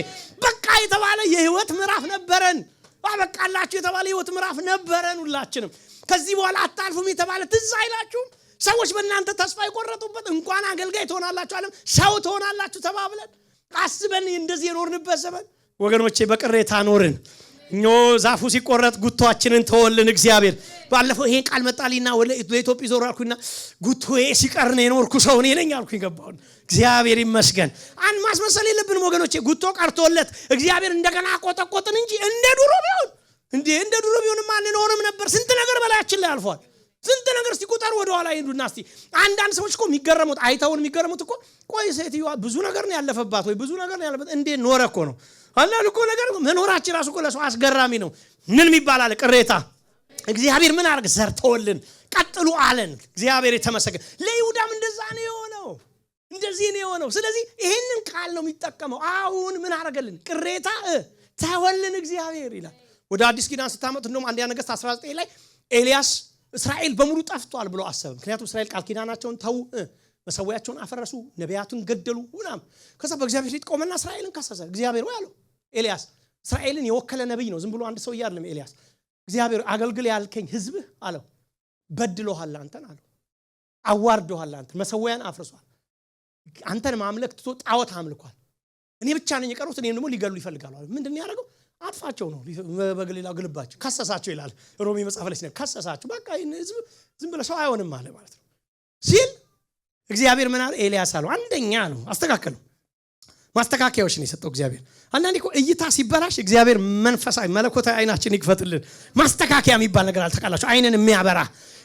በቃ የተባለ የህይወት ምዕራፍ ነበረን። አበቃላችሁ የተባለ የህይወት ምዕራፍ ነበረን ሁላችንም። ከዚህ በኋላ አታልፉም የተባለ ትዝ አይላችሁም? ሰዎች በእናንተ ተስፋ የቆረጡበት፣ እንኳን አገልጋይ ትሆናላችሁ አለም ሰው ትሆናላችሁ ተባብለን አስበን እንደዚህ የኖርንበት ዘመን ወገኖቼ በቅሬታ ኖርን። እኞ ዛፉ ሲቆረጥ ጉቶአችንን ተወልን እግዚአብሔር። ባለፈው ይሄን ቃል መጣልኝና ወደ ኢትዮጵያ ዞር አልኩኝና ጉቶዬ ሲቀር ነው የኖርኩ ሰው እኔ ነኝ አልኩኝ። ገባሁኝ። እግዚአብሔር ይመስገን። አን ማስመሰል የለብንም ወገኖቼ። ጉቶ ቀርቶለት እግዚአብሔር እንደገና አቆጠቆጥን እንጂ እንደ ድሮ ቢሆን እንዴ እንደ ድሮ ቢሆንማ አንኖርም ነበር። ስንት ነገር በላያችን ላይ አልፏል። ስንት ነገር እስቲ ቁጠሩ ወደ ኋላ ሂዱና እስቲ። አንዳንድ ሰዎች እኮ የሚገረሙት አይተውን የሚገረሙት እኮ ቆይ ሴትዮዋ ብዙ ነገር ነው ያለፈባት ወይ ብዙ ነገር ነው ያለፈባት እንዴ ኖረ እኮ ነው። አንዳንድ እኮ ነገር መኖራችን ራሱ እኮ ለሰው አስገራሚ ነው። ምን የሚባል አለ ቅሬታ። እግዚአብሔር ምን አደረገ? ዘርተውልን ቀጥሉ አለን። እግዚአብሔር የተመሰገነ። ለይሁዳም እንደዛ ነው የሆነው፣ እንደዚህ ነው የሆነው። ስለዚህ ይሄንን ቃል ነው የሚጠቀመው። አሁን ምን አደረገልን? ቅሬታ ተወልን እግዚአብሔር ይላል። ወደ አዲስ ኪዳን ስታመጡ እንደውም አንደኛ ነገሥት 19 ላይ ኤልያስ እስራኤል በሙሉ ጠፍቷል ብሎ አሰበ። ምክንያቱም እስራኤል ቃል ኪዳናቸውን ተው፣ መሰዊያቸውን አፈረሱ፣ ነቢያቱን ገደሉ ምናምን። ከዛ በእግዚአብሔር ፊት ቆመና እስራኤልን ከሰሰ። እግዚአብሔር ወይ አለው ኤልያስ እስራኤልን የወከለ ነብይ ነው፣ ዝም ብሎ አንድ ሰው አይደለም ኤልያስ። እግዚአብሔር አገልግል ያልከኝ ህዝብህ አለው በድሎሃል አንተን አለው፣ አዋርዶሃል አንተን፣ መሰዊያን አፍርሷል፣ አንተን ማምለክ ትቶ ጣዖት አምልኳል፣ እኔ ብቻ ነኝ የቀሩት፣ እኔም ደግሞ ሊገሉ ይፈልጋሉ አለው። ምንድን ነው ያደረገው? አጥፋቸው ነው፣ በገሊላ ግልባቸው ከሰሳቸው ይላል ሮሜ መጽሐፍ ላይ ሲነግር፣ ከሰሳቸው። በቃ ይሄን ህዝብ ዝም ብለህ ሰው አይሆንም አለ ማለት ነው ሲል እግዚአብሔር ምን አለ? ኤልያስ አለው አንደኛ አለው አስተካከለው። ማስተካከያዎች ነው የሰጠው እግዚአብሔር። አንዳንዴ እኮ እይታ ሲበላሽ እግዚአብሔር መንፈሳዊ መለኮታዊ አይናችን ይክፈትልን። ማስተካከያ የሚባል ነገር አለ ታውቃላችሁ፣ አይንን የሚያበራ።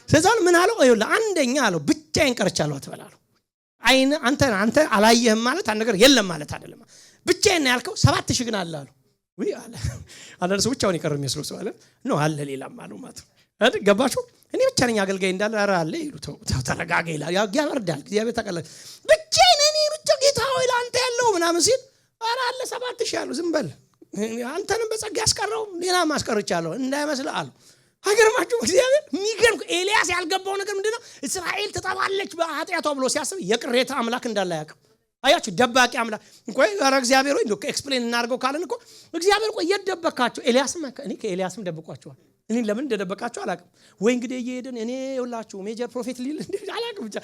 ስለዚህ ምን አለው? ይኸውልህ አንደኛ አለው ብቻዬን ቀርቻለሁ አትበል አለው። አይን አንተ አላየህም ማለት አንድ ነገር የለም ማለት አይደለም። ብቻዬን ነው ያልከው 7000 ግን አለ አለው። ውይ አለ። አንዳንድ ሰው ብቻውን የቀረ የሚመስለው ሰው አለ። No አለ ሌላም አለው ማለት ነው። አይደል? ገባችሁ? እኔ ብቻ ነኝ አገልጋይ እንዳለ ኧረ አለ ይሉ ተው፣ ተው፣ ተረጋጋ ይላል። ያበርዳል። እግዚአብሔር ታውቃለህ። ብቻዬን እኔ ብቻ ጌታ ሆይ ለአንተ ያለው ምናምን ሲል ኧረ አለ 7000 አሉ። ዝም በል አንተንም በጸጋ ያስቀረው ሌላም አስቀርቻለሁ እንዳይመስልህ አሉ። አይገርማችሁም? እግዚአብሔር የሚገርም ኤልያስ ያልገባው ነገር ምንድነው? እስራኤል ትጠፋለች በኃጢአቷ ብሎ ሲያስብ የቅሬታ አምላክ እንዳለ አያውቅም። አያችሁ፣ ደባቂ አምላክ። ቆይ ኧረ እግዚአብሔር ሆይ እንደው explain እናድርገው ካልን እኮ እግዚአብሔር ቆይ የት ደበካቸው? ኤልያስም እኔ ከኤልያስም ደብቋቸዋል። እኔ ለምን እንደደበቃቸው አላውቅም። ወይ እንግዲህ እየሄድን እኔ ይኸውላችሁ major prophet ሊል እንደ አላውቅም፣ ብቻ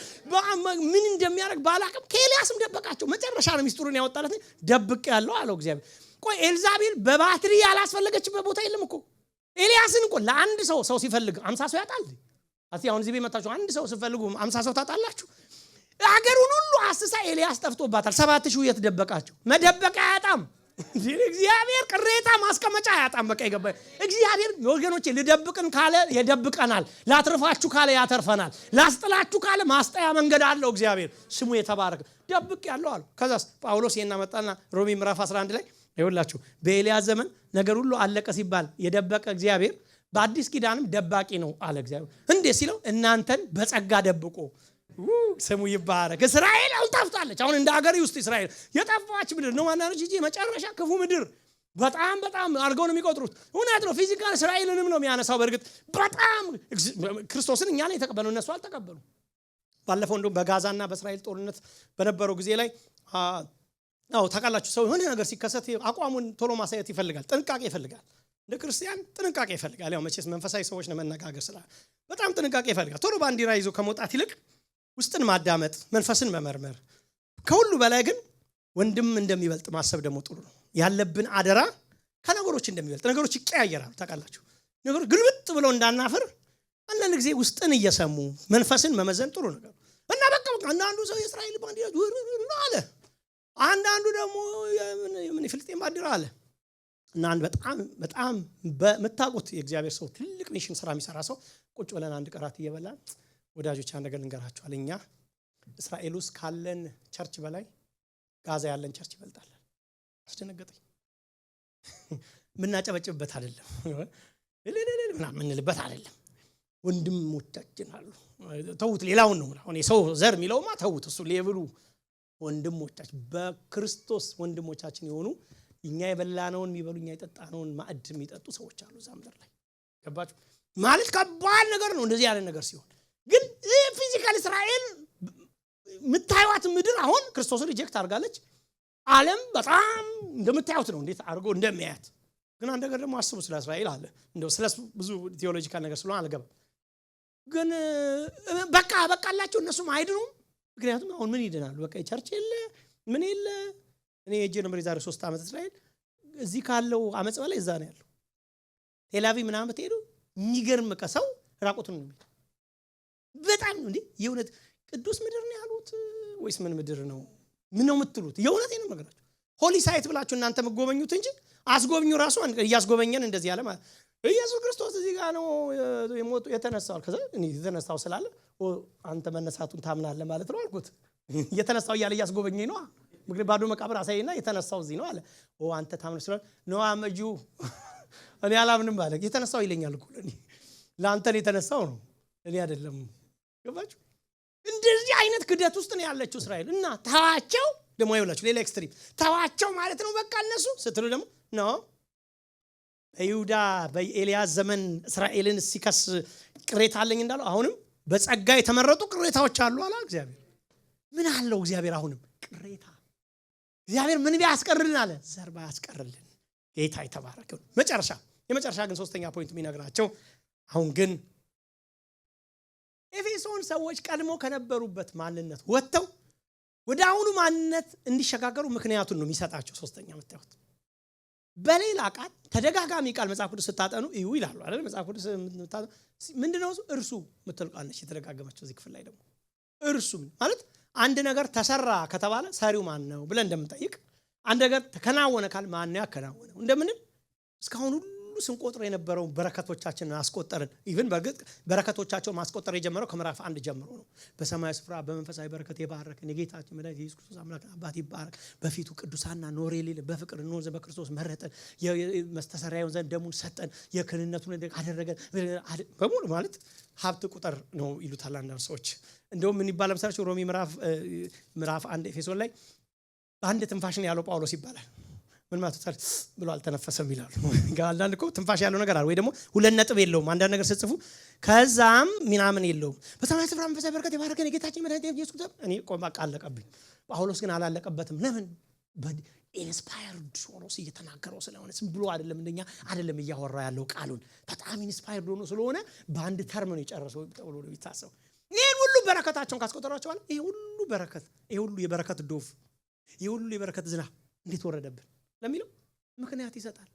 ምን እንደሚያደርግ ባላውቅም ከኤልያስም ደበቃቸው። መጨረሻ ነው ሚስጥሩን ያወጣለት። ደብቅ ያለው አለው እግዚአብሔር። ቆይ ኤልዛቤል በባትሪ ያላስፈለገችበት ቦታ የለም እኮ። ኤልያስን እኮ ለአንድ ሰው ሰው ሲፈልግ 50 ሰው ያጣል። እስቲ አሁን እዚህ ቤት መጣችሁ አንድ ሰው ስትፈልጉ 50 ሰው ታጣላችሁ? አገሩን ሁሉ አስሳ ኤልያስ ጠፍቶባታል። 7000 የት ደበቃቸው? መደበቅ አያጣም። እግዚአብሔር ቅሬታ ማስቀመጫ አያጣም። በቃ ይገባ እግዚአብሔር ወገኖቼ፣ ልደብቅን ካለ ይደብቀናል። ላትርፋችሁ ካለ ያተርፈናል። ላስጥላችሁ ካለ ማስጠያ መንገድ አለው እግዚአብሔር። ስሙ የተባረከ። ደብቅ ያለው አሉ። ከዛስ ጳውሎስ ይሄን አመጣና ሮሜ ምዕራፍ 11 ላይ ይኸውላችሁ በኤልያስ ዘመን ነገር ሁሉ አለቀ ሲባል የደበቀ እግዚአብሔር በአዲስ ኪዳንም ደባቂ ነው አለ እግዚአብሔር። እንዴ ሲለው እናንተን በጸጋ ደብቆ ስሙ ይባረክ። እስራኤል አሁን ጠፍታለች። አሁን እንደ ሀገር ውስጥ እስራኤል የጠፋች ምድር ነው። ማናለች እንጂ መጨረሻ ክፉ ምድር በጣም በጣም አድርገው ነው የሚቆጥሩት። እውነት ነው። physical እስራኤልንም ነው የሚያነሳው። በእርግጥ በጣም ክርስቶስን እኛ ነው የተቀበልነው፣ እነሱ አልተቀበሉም። ባለፈው እንደውም በጋዛና በእስራኤል ጦርነት በነበረው ጊዜ ላይ አዎ ታውቃላችሁ፣ ሰው የሆነ ነገር ሲከሰት አቋሙን ቶሎ ማሳየት ይፈልጋል፣ ጥንቃቄ ይፈልጋል። እንደ ክርስቲያን ጥንቃቄ ይፈልጋል። ያው መቼስ መንፈሳዊ ሰዎች ነው መነጋገር ስላለ በጣም ጥንቃቄ ይፈልጋል። ቶሎ ባንዲራ ይዞ ከመውጣት ይልቅ ውስጥን ማዳመጥ፣ መንፈስን መመርመር፣ ከሁሉ በላይ ግን ወንድም እንደሚበልጥ ማሰብ ደግሞ ጥሩ ነው። ያለብን አደራ ከነገሮች እንደሚበልጥ፣ ነገሮች ይቀያየራሉ ታውቃላችሁ። ነገሮች ግልብጥ ብለው እንዳናፍር አንዳንድ ጊዜ ውስጥን እየሰሙ መንፈስን መመዘን ጥሩ ነገር ነው። እና በቃ በቃ አንዳንዱ ሰው የእስራኤል ባንዲራ አለ፣ አንዳንዱ ደግሞ የምን የፍልስጤም ባንዲራ አለ። እና አንድ በጣም በጣም በምታውቁት የእግዚአብሔር ሰው ትልቅ mission ስራ የሚሰራ ሰው ቁጭ ብለን አንድ ቀራት እየበላን ወዳጆች አንድ ነገር ልንገራችኋል። እኛ እስራኤል ውስጥ ካለን church በላይ ጋዛ ያለን church ይበልጣል። አስደነገጠኝ። የምናጨበጭብበት አይደለም፣ እልልልል ምናምን የምንልበት አይደለም። ወንድሞቻችን አሉ። ተውት፣ ሌላውን ነው አሁን የሰው ዘር የሚለውማ ተውት፣ እሱ level ኡ ወንድሞቻችን በክርስቶስ ወንድሞቻችን የሆኑ እኛ የበላነውን የሚበሉ እኛ የጠጣነውን ማዕድ የሚጠጡ ሰዎች አሉ እዛ ምድር ላይ። ገባችሁ? ማለት ከባድ ነገር ነው እንደዚህ ያለ ነገር ሲሆን። ግን physical እስራኤል የምታዩት ምድር አሁን ክርስቶስን reject አድርጋለች። ዓለም በጣም እንደምታዩት ነው እንዴት አድርጎ እንደሚያያት። ግን አንድ ነገር ደግሞ አስቡ ስለ እስራኤል አለ። እንደው ስለ ብዙ theological ነገር ስለሆነ አልገባም። ግን በቃ በቃላቸው እነሱም አይድኑም። ምክንያቱም አሁን ምን ይድናሉ? በቃ church የለ ምን የለ። እኔ ሄጄ ነበር የዛሬ 3 ዓመት እስራኤል። እዚህ ካለው አመጽ በላይ እዛ ነው ያለው። ቴላቪቭ ምናምን ብትሄዱ የሚገርም ከሰው ራቁቱን ነው የሚሄደው። በጣም ነው እንዴ! የእውነት ቅዱስ ምድር ነው ያሉት ወይስ ምን ምድር ነው? ምን ነው የምትሉት? የእውነት ነው ነገራችሁ። Holy site ብላችሁ እናንተ የምትጎበኙት እንጂ አስጎብኙ ራሱ እያስጎበኘን እንደዚህ ያለ ማለት ኢየሱስ ክርስቶስ እዚህ ጋር ነው የሞቱ የተነሳው። ከዛ እኔ የተነሳው ስላለ አንተ መነሳቱን ታምናለህ ማለት ነው አልኩት። የተነሳው እያለ እያስጎበኘኝ ነው። ምክንያቱም ባዶ መቃብር አሳይና የተነሳው እዚህ ነው አለ። አንተ ታምነህ ስላለ ነው አመጁ እኔ አላምንም አለ። የተነሳው ይለኛል እኮ ለኔ፣ ለአንተ ነው የተነሳው ነው እኔ አይደለም። ገባችሁ? እንደዚህ አይነት ክደት ውስጥ ነው ያለችው እስራኤል። እና ተዋቸው ደግሞ ይኸውላችሁ ሌላ extreme ተዋቸው ማለት ነው በቃ እነሱ ስትሉ ደግሞ no በይሁዳ በኤልያስ ዘመን እስራኤልን ሲከስ ቅሬታ አለኝ እንዳለው አሁንም በጸጋ የተመረጡ ቅሬታዎች አሉ አለ እግዚአብሔር። ምን አለው እግዚአብሔር? አሁንም ቅሬታ። እግዚአብሔር ምን ቢያስቀርልን አለ? ዘር ባያስቀርልን። ጌታ የተባረከ ይሁን። የመጨረሻ ግን ሶስተኛ point የሚነግራቸው አሁን ግን ኤፌሶን ሰዎች ቀድሞ ከነበሩበት ማንነት ወጥተው ወደ አሁኑ ማንነት እንዲሸጋገሩ ምክንያቱን ነው የሚሰጣቸው። ሶስተኛ የምታዩት በሌላ ቃል ተደጋጋሚ ቃል መጽሐፍ ቅዱስ ስታጠኑ እዩ ይላሉ አይደል? መጽሐፍ ቅዱስ ምንድነው እሱ? እርሱ የምትል ቃል ነች የተደጋገመችው እዚህ ክፍል ላይ። ደግሞ እርሱ ማለት አንድ ነገር ተሰራ ከተባለ ሰሪው ማን ነው ብለን እንደምንጠይቅ፣ አንድ ነገር ተከናወነ ካል ማን ነው ያከናወነው እንደምንል እስካሁን ሁሉ ስንቆጥር የነበረውን በረከቶቻችንን አስቆጠርን። Even በእርግጥ በረከቶቻቸውን ማስቆጠር የጀመረው ከምዕራፍ 1 ጀምሮ ነው። በሰማያዊ ስፍራ በመንፈሳዊ በረከት የባረከን የጌታችን መድኃኒት ኢየሱስ ክርስቶስ አምላክ አባት ይባረክ። በፊቱ ቅዱሳንና ነውር የሌለን በፍቅር እንሆን ዘንድ በክርስቶስ መረጠን፣ መስተሰሪያውን ዘንድ ደሙን ሰጠን፣ የክህነቱን አደረገን። በሙሉ ማለት ሀብት ቁጥር ነው ይሉታል አንዳንድ ሰዎች። እንደውም ምን ይባላል መሰላችሁ? ሮሜ ምዕራፍ 1 ኤፌሶን ላይ በአንድ ትንፋሽ ነው ያለው ጳውሎስ ይባላል። ምን ማለት ነው ብሎ አልተነፈሰም ይላሉ። አንዳንድ እኮ ትንፋሽ ያለው ነገር አለ ወይ ደግሞ ሁለት ነጥብ የለውም። አንዳንድ ነገር ስትጽፉ ከዛም ምናምን የለውም። በሰማያዊ ስፍራ መንፈሳዊ በረከት የባረከን የጌታችን መድኃኒት ኢየሱስ ክርስቶስ። እኔ ቆይ በቃ አለቀብኝ። ጳውሎስ ግን አላለቀበትም። ለምን? Inspired ሆኖ እየተናገረው ስለሆነ ዝም ብሎ አይደለም፣ እንደኛ አይደለም እያወራ ያለው ቃሉን በጣም inspired ሆኖ ስለሆነ በአንድ term ነው የጨረሰው ተብሎ ነው የሚታሰበው። ይሄን ሁሉ በረከታቸውን ካስቆጠሯቸው በኋላ ይሄ ሁሉ በረከት፣ ይሄ ሁሉ የበረከት ዶፍ፣ ይሄ ሁሉ የበረከት ዝናብ እንዴት ወረደብን ለሚለው ምክንያት ይሰጣል።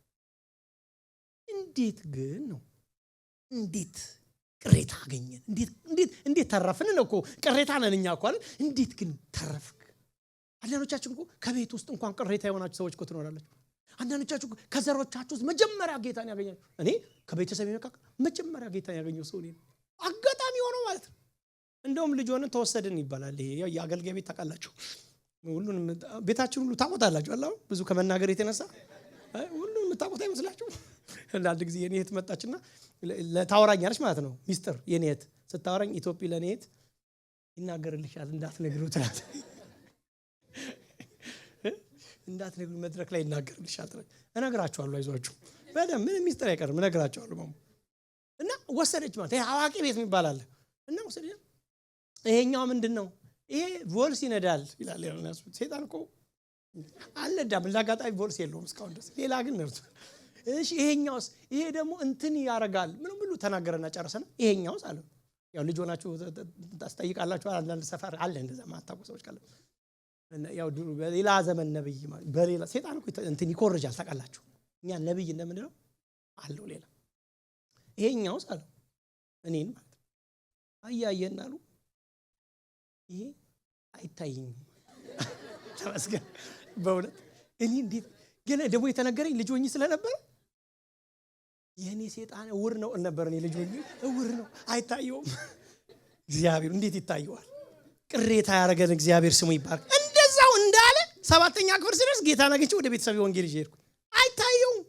እንዴት ግን ነው? እንዴት ቅሬታ አገኘን? እንዴት ተረፍን ነው እኮ ቅሬታ ነን እኛ እኮ አይደል? እንዴት ግን ተረፍክ? አንዳንዶቻችሁ እኮ ከቤት ውስጥ እንኳን ቅሬታ የሆናችሁ ሰዎች እኮ ትኖራላችሁ። አንዳንዶቻችሁ እኮ ከዘሮቻችሁ ውስጥ መጀመሪያ ጌታን ያገኛችሁ። እኔ ከቤተሰብ መካከል መጀመሪያ ጌታን ያገኘው ሰው እኔ ነኝ። አጋጣሚ ሆኖ ማለት ነው። እንደውም ልጅ ሆነን ተወሰድን ይባላል። ይሄ ያው የአገልጋይ ቤት ታውቃላችሁ፣ ሁሉንም ቤታችን ሁሉ ታውቁታላችሁ አይደል? አሁን ብዙ ከመናገር የተነሳ አይ ሁሉንም የምታውቁት አይመስላችሁም? አንድ ጊዜ የኔ እህት መጣችና ታወራኛለች ማለት ነው። ሚስጥር የኔ እህት ስታወራኝ ኢትዮጵያ ለኔ እህት ይናገርልሻል እንዳትነግሪው ትላለች። እንዳትነግሪው መድረክ ላይ ይናገርልሻል ትላለች። እነግራቸዋለሁ፣ አይዟችሁ በደምብ ምንም ሚስጥር አይቀርም፣ እነግራቸዋለሁ ማሙ። እና ወሰደች ማለት ይሄ አዋቂ ቤት የሚባል አለ። እና ወሰደች። ይሄኛው ምንድነው? ይሄ ቮልስ ይነዳል ይላል ዮናስ። ሰይጣን እኮ አልነዳም፣ እንደ አጋጣሚ ቮልስ የለውም እስካሁን ድረስ፣ ሌላ ግን ነርቶ። እሺ ይሄኛውስ? ይሄ ደግሞ እንትን ያረጋል ምንም ሁሉ ተናገረና ጨረሰና ይሄኛውስ አለ። ያው ልጅ ሆናችሁ ታስጠይቃላችሁ። አንዳንድ ሰፈር አለ እንደዛ ማታውቁ ሰዎች ካለ እና ያው ድሮ በሌላ ዘመን ነብይ ማለት በሌላ ሰይጣን እኮ እንትን ይኮርጃል ታውቃላችሁ። እኛ ነብይ እንደምንለው አለው ሌላ። ይሄኛውስ አለ እኔን ማለት ነው። አያየን አሉ። ይሄ አይታየኝም። ተመስገን በእውነት እኔ እንዴት ገና ደግሞ የተነገረኝ ልጅ ሆኜ ስለነበረ የኔ ሰይጣን እውር ነው ነበር። እኔ ልጅ ሆኜ እውር ነው አይታየውም። እግዚአብሔር እንዴት ይታየዋል? ቅሬታ ያደረገን እግዚአብሔር ስሙ ይባረክ። እንደዛው እንዳለ 7ኛ ክፍል ስደርስ ጌታን አግኝቼ ወደ ቤተሰብ ወንጌል ይዤ ሄድኩ። አይታየውም።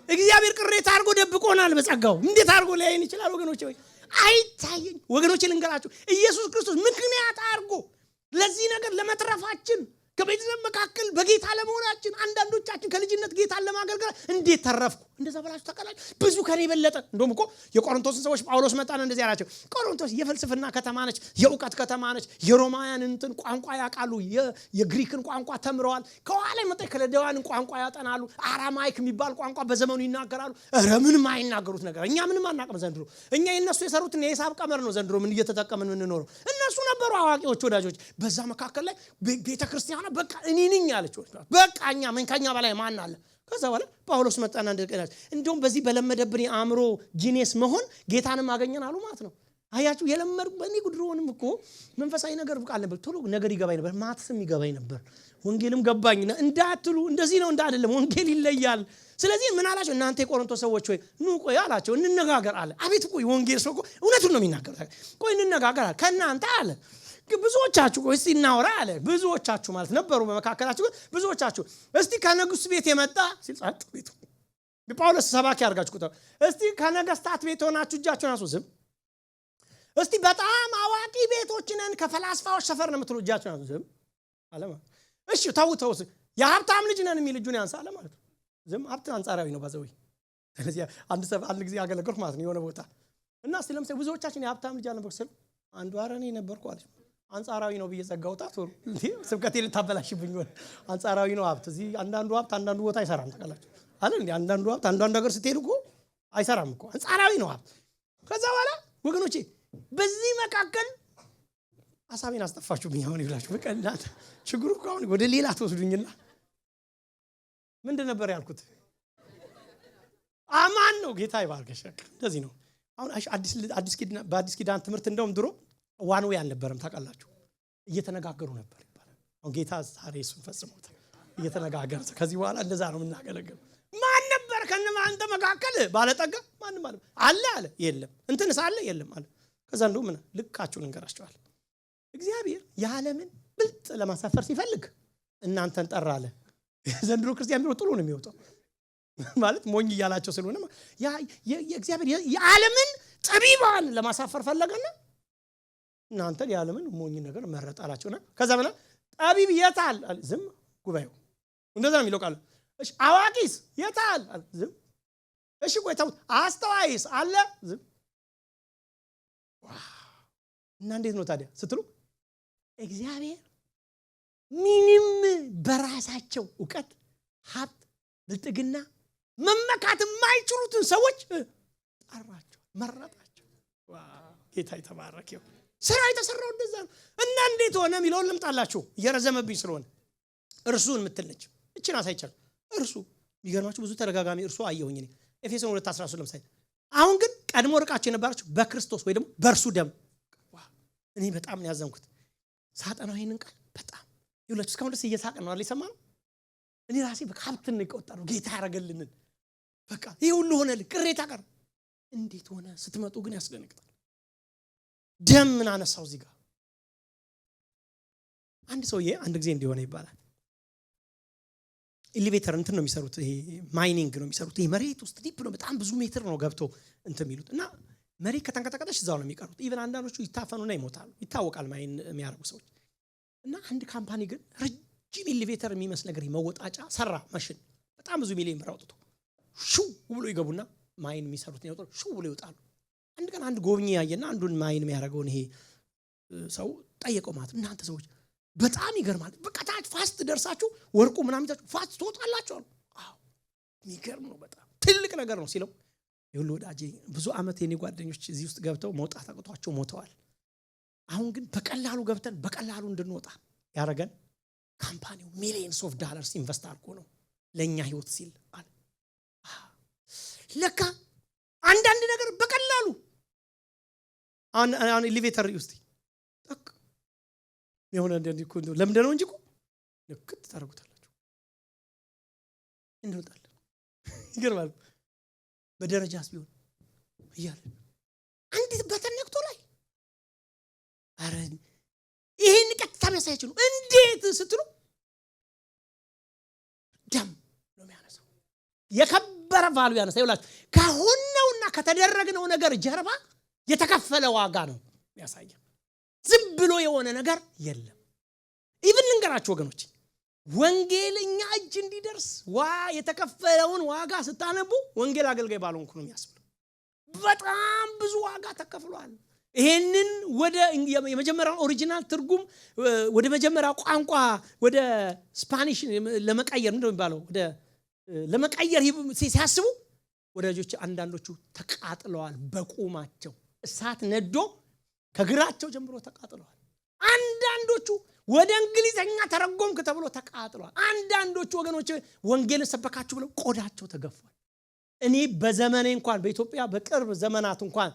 እግዚአብሔር ቅሬታ አድርጎ ደብቆናል በጸጋው። እንዴት አድርጎ ሊያየን ይችላል ወገኖቼ? ወይ አይታየኝ። ወገኖቼ ልንገራችሁ፣ ኢየሱስ ክርስቶስ ምክንያት አድርጎ ለዚህ ነገር ለመትረፋችን ከቤተሰብ መካከል በጌታ ለመሆናችን አንዳንዶቻችን ከልጅነት ጌታን ለማገልገል እንዴት ተረፍኩ እንደዛ ብላችሁ ታውቃላችሁ? ብዙ ከኔ የበለጠ እንደውም እኮ የቆሮንቶስን ሰዎች ጳውሎስ መጣና እንደዚህ አላቸው። ቆሮንቶስ የፍልስፍና ከተማ ነች፣ የእውቀት ከተማ ነች። የሮማውያን እንትን ቋንቋ ያውቃሉ፣ የግሪክን ቋንቋ ተምረዋል። ከኋላ የመጣ የከለዳውያንን ቋንቋ ያጠናሉ። አራማይክ የሚባል ቋንቋ በዘመኑ ይናገራሉ። ኧረ ምንም አይናገሩት ነገር እኛ ምንም አናውቅም ዘንድሮ። እኛ የነሱ የሰሩትን የሂሳብ ቀመር ነው ዘንድሮ ምን እየተጠቀምን የምንኖረው። እነሱ ነበሩ አዋቂዎች ወዳጆች። በዛ መካከል ላይ ቤተክርስቲያኗ በቃ እኔ ነኝ አለች። በቃ እኛ ምን ከኛ በላይ ማን አለ? ከዛ በኋላ ጳውሎስ መጣና እንደቀላች እንደውም በዚህ በለመደብን የአእምሮ genius መሆን ጌታንም አገኘን አሉ ማለት ነው። አያችሁ የለመድኩ በእኔ ድሮውንም እኮ መንፈሳዊ ነገር ብቃ አልነበር፣ ቶሎ ነገር ይገባኝ ነበር፣ maths ም ይገባኝ ነበር፣ ወንጌልም ገባኝ እንዳትሉ እንደዚህ ነው እንዳ አይደለም፣ ወንጌል ይለያል። ስለዚህ ምን አላቸው? እናንተ የቆሮንቶስ ሰዎች ሆይ ኑ ቆይ አላቸው፣ እንነጋገር አለ። አቤት ቆይ ወንጌል ሰው እኮ እውነቱን ነው የሚናገረው። ቆይ እንነጋገር አለ። ከእናንተ አለ ብዙዎቻችሁ ቆይ እስቲ እናውራ አለ። ብዙዎቻችሁ ማለት ነበሩ በመካከላችሁ፣ ግን ብዙዎቻችሁ እስቲ ከንጉሥ ቤት የመጣ ሲል ጸጥ ቤቱ ጳውሎስ ሰባኪ አድርጋችሁ ቁጠሩ። እስቲ ከነገስታት ቤት ሆናችሁ እጃችሁን አንሱ። ዝም። እስቲ በጣም አዋቂ ቤቶች ነን ከፈላስፋዎች ሰፈር ነው የምትሉ እጃችሁን አንሱ። ዝም አለ ማለት። እሺ ተው ተው፣ የሀብታም ልጅ ነን የሚል እጁን ያንሳ አለ ማለት ነው። ዝም። ሀብት አንጻራዊ ነው by the way። ስለዚህ አንድ ጊዜ አገለገልኩ ማለት ነው የሆነ ቦታ እና እስቲ ለምሳሌ ብዙዎቻችን የሀብታም ልጅ አልነበርኩ ስል አንዱ ኧረ እኔ ነበርኩ አለች። አንጻራዊ ነው ብዬ ዘጋሁት። አቶ እንዴ ስብከቴ ልታበላሽብኝ ሆነ። አንጻራዊ ነው ሀብት። እዚህ አንዳንዱ ሀብት አንዳንዱ ቦታ አይሰራም ታውቃላችሁ አይደል እንዴ? አንዳንዱ ሀብት አንዳንዱ ሀገር ስትሄዱ እኮ አይሰራም እኮ፣ አንጻራዊ ነው ሀብት። ከዛ በኋላ ወገኖቼ በዚህ መካከል ሀሳቤን አስጠፋችሁብኝ። አሁን ይብላችሁ በቃ እናንተ ችግሩ እኮ አሁን ወደ ሌላ ትወስዱኝና ምንድን ነበር ያልኩት? አማን ነው ጌታ ይባርክሽ። እንደዚህ ነው። አሁን አዲስ ኪዳን በአዲስ ኪዳን ትምህርት እንደውም ድሮ one way አልነበረም ታውቃላችሁ። እየተነጋገሩ ነበር ይባላል። አሁን ጌታ ዛሬ እሱን ፈጽሞታል። እየተነጋገሩ ከዚህ በኋላ እንደዛ ነው የምናገለግለው። ማን ነበር ከእናንተ መካከል ባለጠጋ? ማንም አለ አለ አለ የለም። እንትንስ አለ የለም አለ። ከዛ እንደው ምን ልካችሁን እንገራችኋል። እግዚአብሔር የዓለምን ብልጥ ለማሳፈር ሲፈልግ እናንተን ጠራ አለ። ዘንድሮ ክርስቲያን ቢሆን ጥሩ ነው የሚወጣው ማለት ሞኝ እያላቸው ስለሆነ የእግዚአብሔር የዓለምን ጠቢባን ለማሳፈር ፈለገና እናንተን የዓለምን ሞኝ ነገር መረጠ አላቸውና ከዛ በኋላ ጠቢብ የት አለ? ዝም ጉባኤው እንደዛ ነው የሚለው ቃል። እሺ አዋቂስ የት አለ? ዝም። እሺ ቆይ ተውት፣ አስተዋይስ አለ? ዝም። እና እንዴት ነው ታዲያ ስትሉ እግዚአብሔር ምንም በራሳቸው እውቀት፣ ሀብት፣ ብልጥግና መመካት የማይችሉትን ሰዎች ጠራቸው፣ መረጣቸው። ጌታ የተባረከ ይሁን። ስራ የተሰራው እንደዛ ነው። እና እንዴት ሆነ የሚለውን ልምጣላችሁ እየረዘመብኝ ስለሆነ። እርሱን የምትል ነች እቺን አሳይቻለሁ። እርሱ የሚገርማችሁ ብዙ ተደጋጋሚ እርሱ አየሁኝ እኔ ኤፌሶን 2:13 ለምሳሌ። አሁን ግን ቀድሞ ርቃችሁ የነበራችሁ በክርስቶስ ወይ ደግሞ በእርሱ ደም። እኔ በጣም ነው ያዘንኩት ሳጠናው ይሄንን ቃል በጣም ይኸውላችሁ እስካሁን ድረስ እየሳቅን ነው አይደል የሰማነው። እኔ ራሴ በቃ ሀብትን ነው የቆጠረው ጌታ ያደረገልንን በቃ ይሄ ሁሉ ሆነልን፣ ቅሬታ ቀረ። እንዴት ሆነ ስትመጡ ግን ያስደነግጣል። ደም ምን አነሳው እዚህ ጋር? አንድ ሰውዬ አንድ ጊዜ እንዲሆነ ይባላል። elevator እንትን ነው የሚሰሩት፣ ይሄ mining ነው የሚሰሩት። ይሄ መሬት ውስጥ deep ነው፣ በጣም ብዙ ሜትር ነው ገብቶ እንትን የሚሉት እና መሬት ከተንቀጠቀጠች እዛው ነው የሚቀሩት። Even አንዳንዶቹ ይታፈኑና ይሞታሉ። ይታወቃል mine የሚያደርጉ ሰዎች። እና አንድ company ግን ረጅም elevator የሚመስል ነገር መወጣጫ ሰራ፣ ማሽን በጣም ብዙ ሚሊዮን ብር አውጥቶ ሹ ብሎ ይገቡና mine የሚሰሩት ያወጡ ሹ ብሎ ይወጣሉ። አንድ ቀን አንድ ጎብኚ ያየና አንዱን mine የሚያደርገውን ይሄ ሰው ጠየቀው ማለት ነው። እናንተ ሰዎች በጣም ይገርማል። በቃ ታች fast ደርሳችሁ ወርቁ ምናምን ይዛችሁ fast ትወጣላችሁ አሉ። አዎ የሚገርም ነው፣ በጣም ትልቅ ነገር ነው ሲለው፣ ይኸውልህ ወዳጄ ብዙ ዓመት የኔ ጓደኞች እዚህ ውስጥ ገብተው መውጣት አቅቷቸው ሞተዋል። አሁን ግን በቀላሉ ገብተን በቀላሉ እንድንወጣ ያደረገን company ው millions of dollars invest አድርጎ ነው ለእኛ ህይወት ሲል አለ። ለካ አንዳንድ ነገር በቀላሉ አሁን elevator ውስጥ ጠቅ የሆነ ለምንድን ነው እንጂ እኮ ልክት ታደርጉታላችሁ እንወጣለን። ይገርማል። በደረጃስ ቢሆን እያለ አንዲት button ነክቶ ላይ አረ ይሄን ቀጥታ የሚያሳያችሁ ነው። እንዴት ስትሉ ደም ነው የሚያነሳው። የከበረ value ያነሳ። ይኸውላችሁ ከሆነውና ከተደረግነው ነገር ጀርባ የተከፈለ ዋጋ ነው የሚያሳየው። ዝም ብሎ የሆነ ነገር የለም። Even ልንገራችሁ ወገኖች፣ ወንጌል እኛ እጅ እንዲደርስ የተከፈለውን ዋጋ ስታነቡ ወንጌል አገልጋይ ባልሆንኩ ነው የሚያስብለው። በጣም ብዙ ዋጋ ተከፍሏል። ይሄንን ወደ የመጀመሪያው original ትርጉም ወደ መጀመሪያው ቋንቋ ወደ Spanish ለመቀየር ምንድነው የሚባለው? ወደ ለመቀየር ሲያስቡ ወዳጆች አንዳንዶቹ ተቃጥለዋል። በቁማቸው እሳት ነዶ ከግራቸው ጀምሮ ተቃጥለዋል። አንዳንዶቹ ወደ እንግሊዘኛ ተረጎምክ ተብሎ ተቃጥሏል። አንዳንዶቹ ወገኖች ወንጌልን ሰበካችሁ ብለው ቆዳቸው ተገፏል። እኔ በዘመኔ እንኳን በኢትዮጵያ በቅርብ ዘመናት እንኳን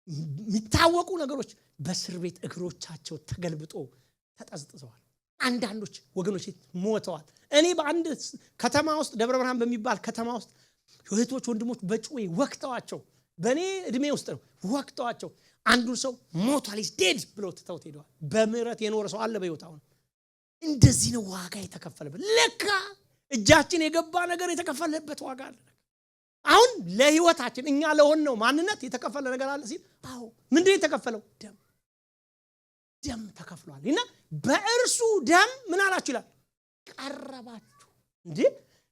የሚታወቁ ነገሮች በእስር ቤት እግሮቻቸው ተገልብጦ ተጠዝጥዘዋል። አንዳንዶች ወገኖች ሞተዋል። እኔ በአንድ ከተማ ውስጥ ደብረ ብርሃን በሚባል ከተማ ውስጥ እህቶች ወንድሞች በጩቤ ወቅተዋቸው፣ በእኔ እድሜ ውስጥ ነው ወቅተዋቸው፣ አንዱን ሰው ሞቷል he's dead ብለው ትተውት ሄደዋል። በምህረት የኖረ ሰው አለ በህይወት አሁን። እንደዚህ ነው ዋጋ የተከፈለበት። ለካ እጃችን የገባ ነገር የተከፈለበት ዋጋ አለ። አሁን ለህይወታችን እኛ ለሆነው ማንነት የተከፈለ ነገር አለ ሲል፣ አዎ፣ ምንድን ነው የተከፈለው? ደም፣ ደም ተከፍሏል። እና በእርሱ ደም ምን አላችሁ ይላል? ቀረባችሁ። እንዴ፣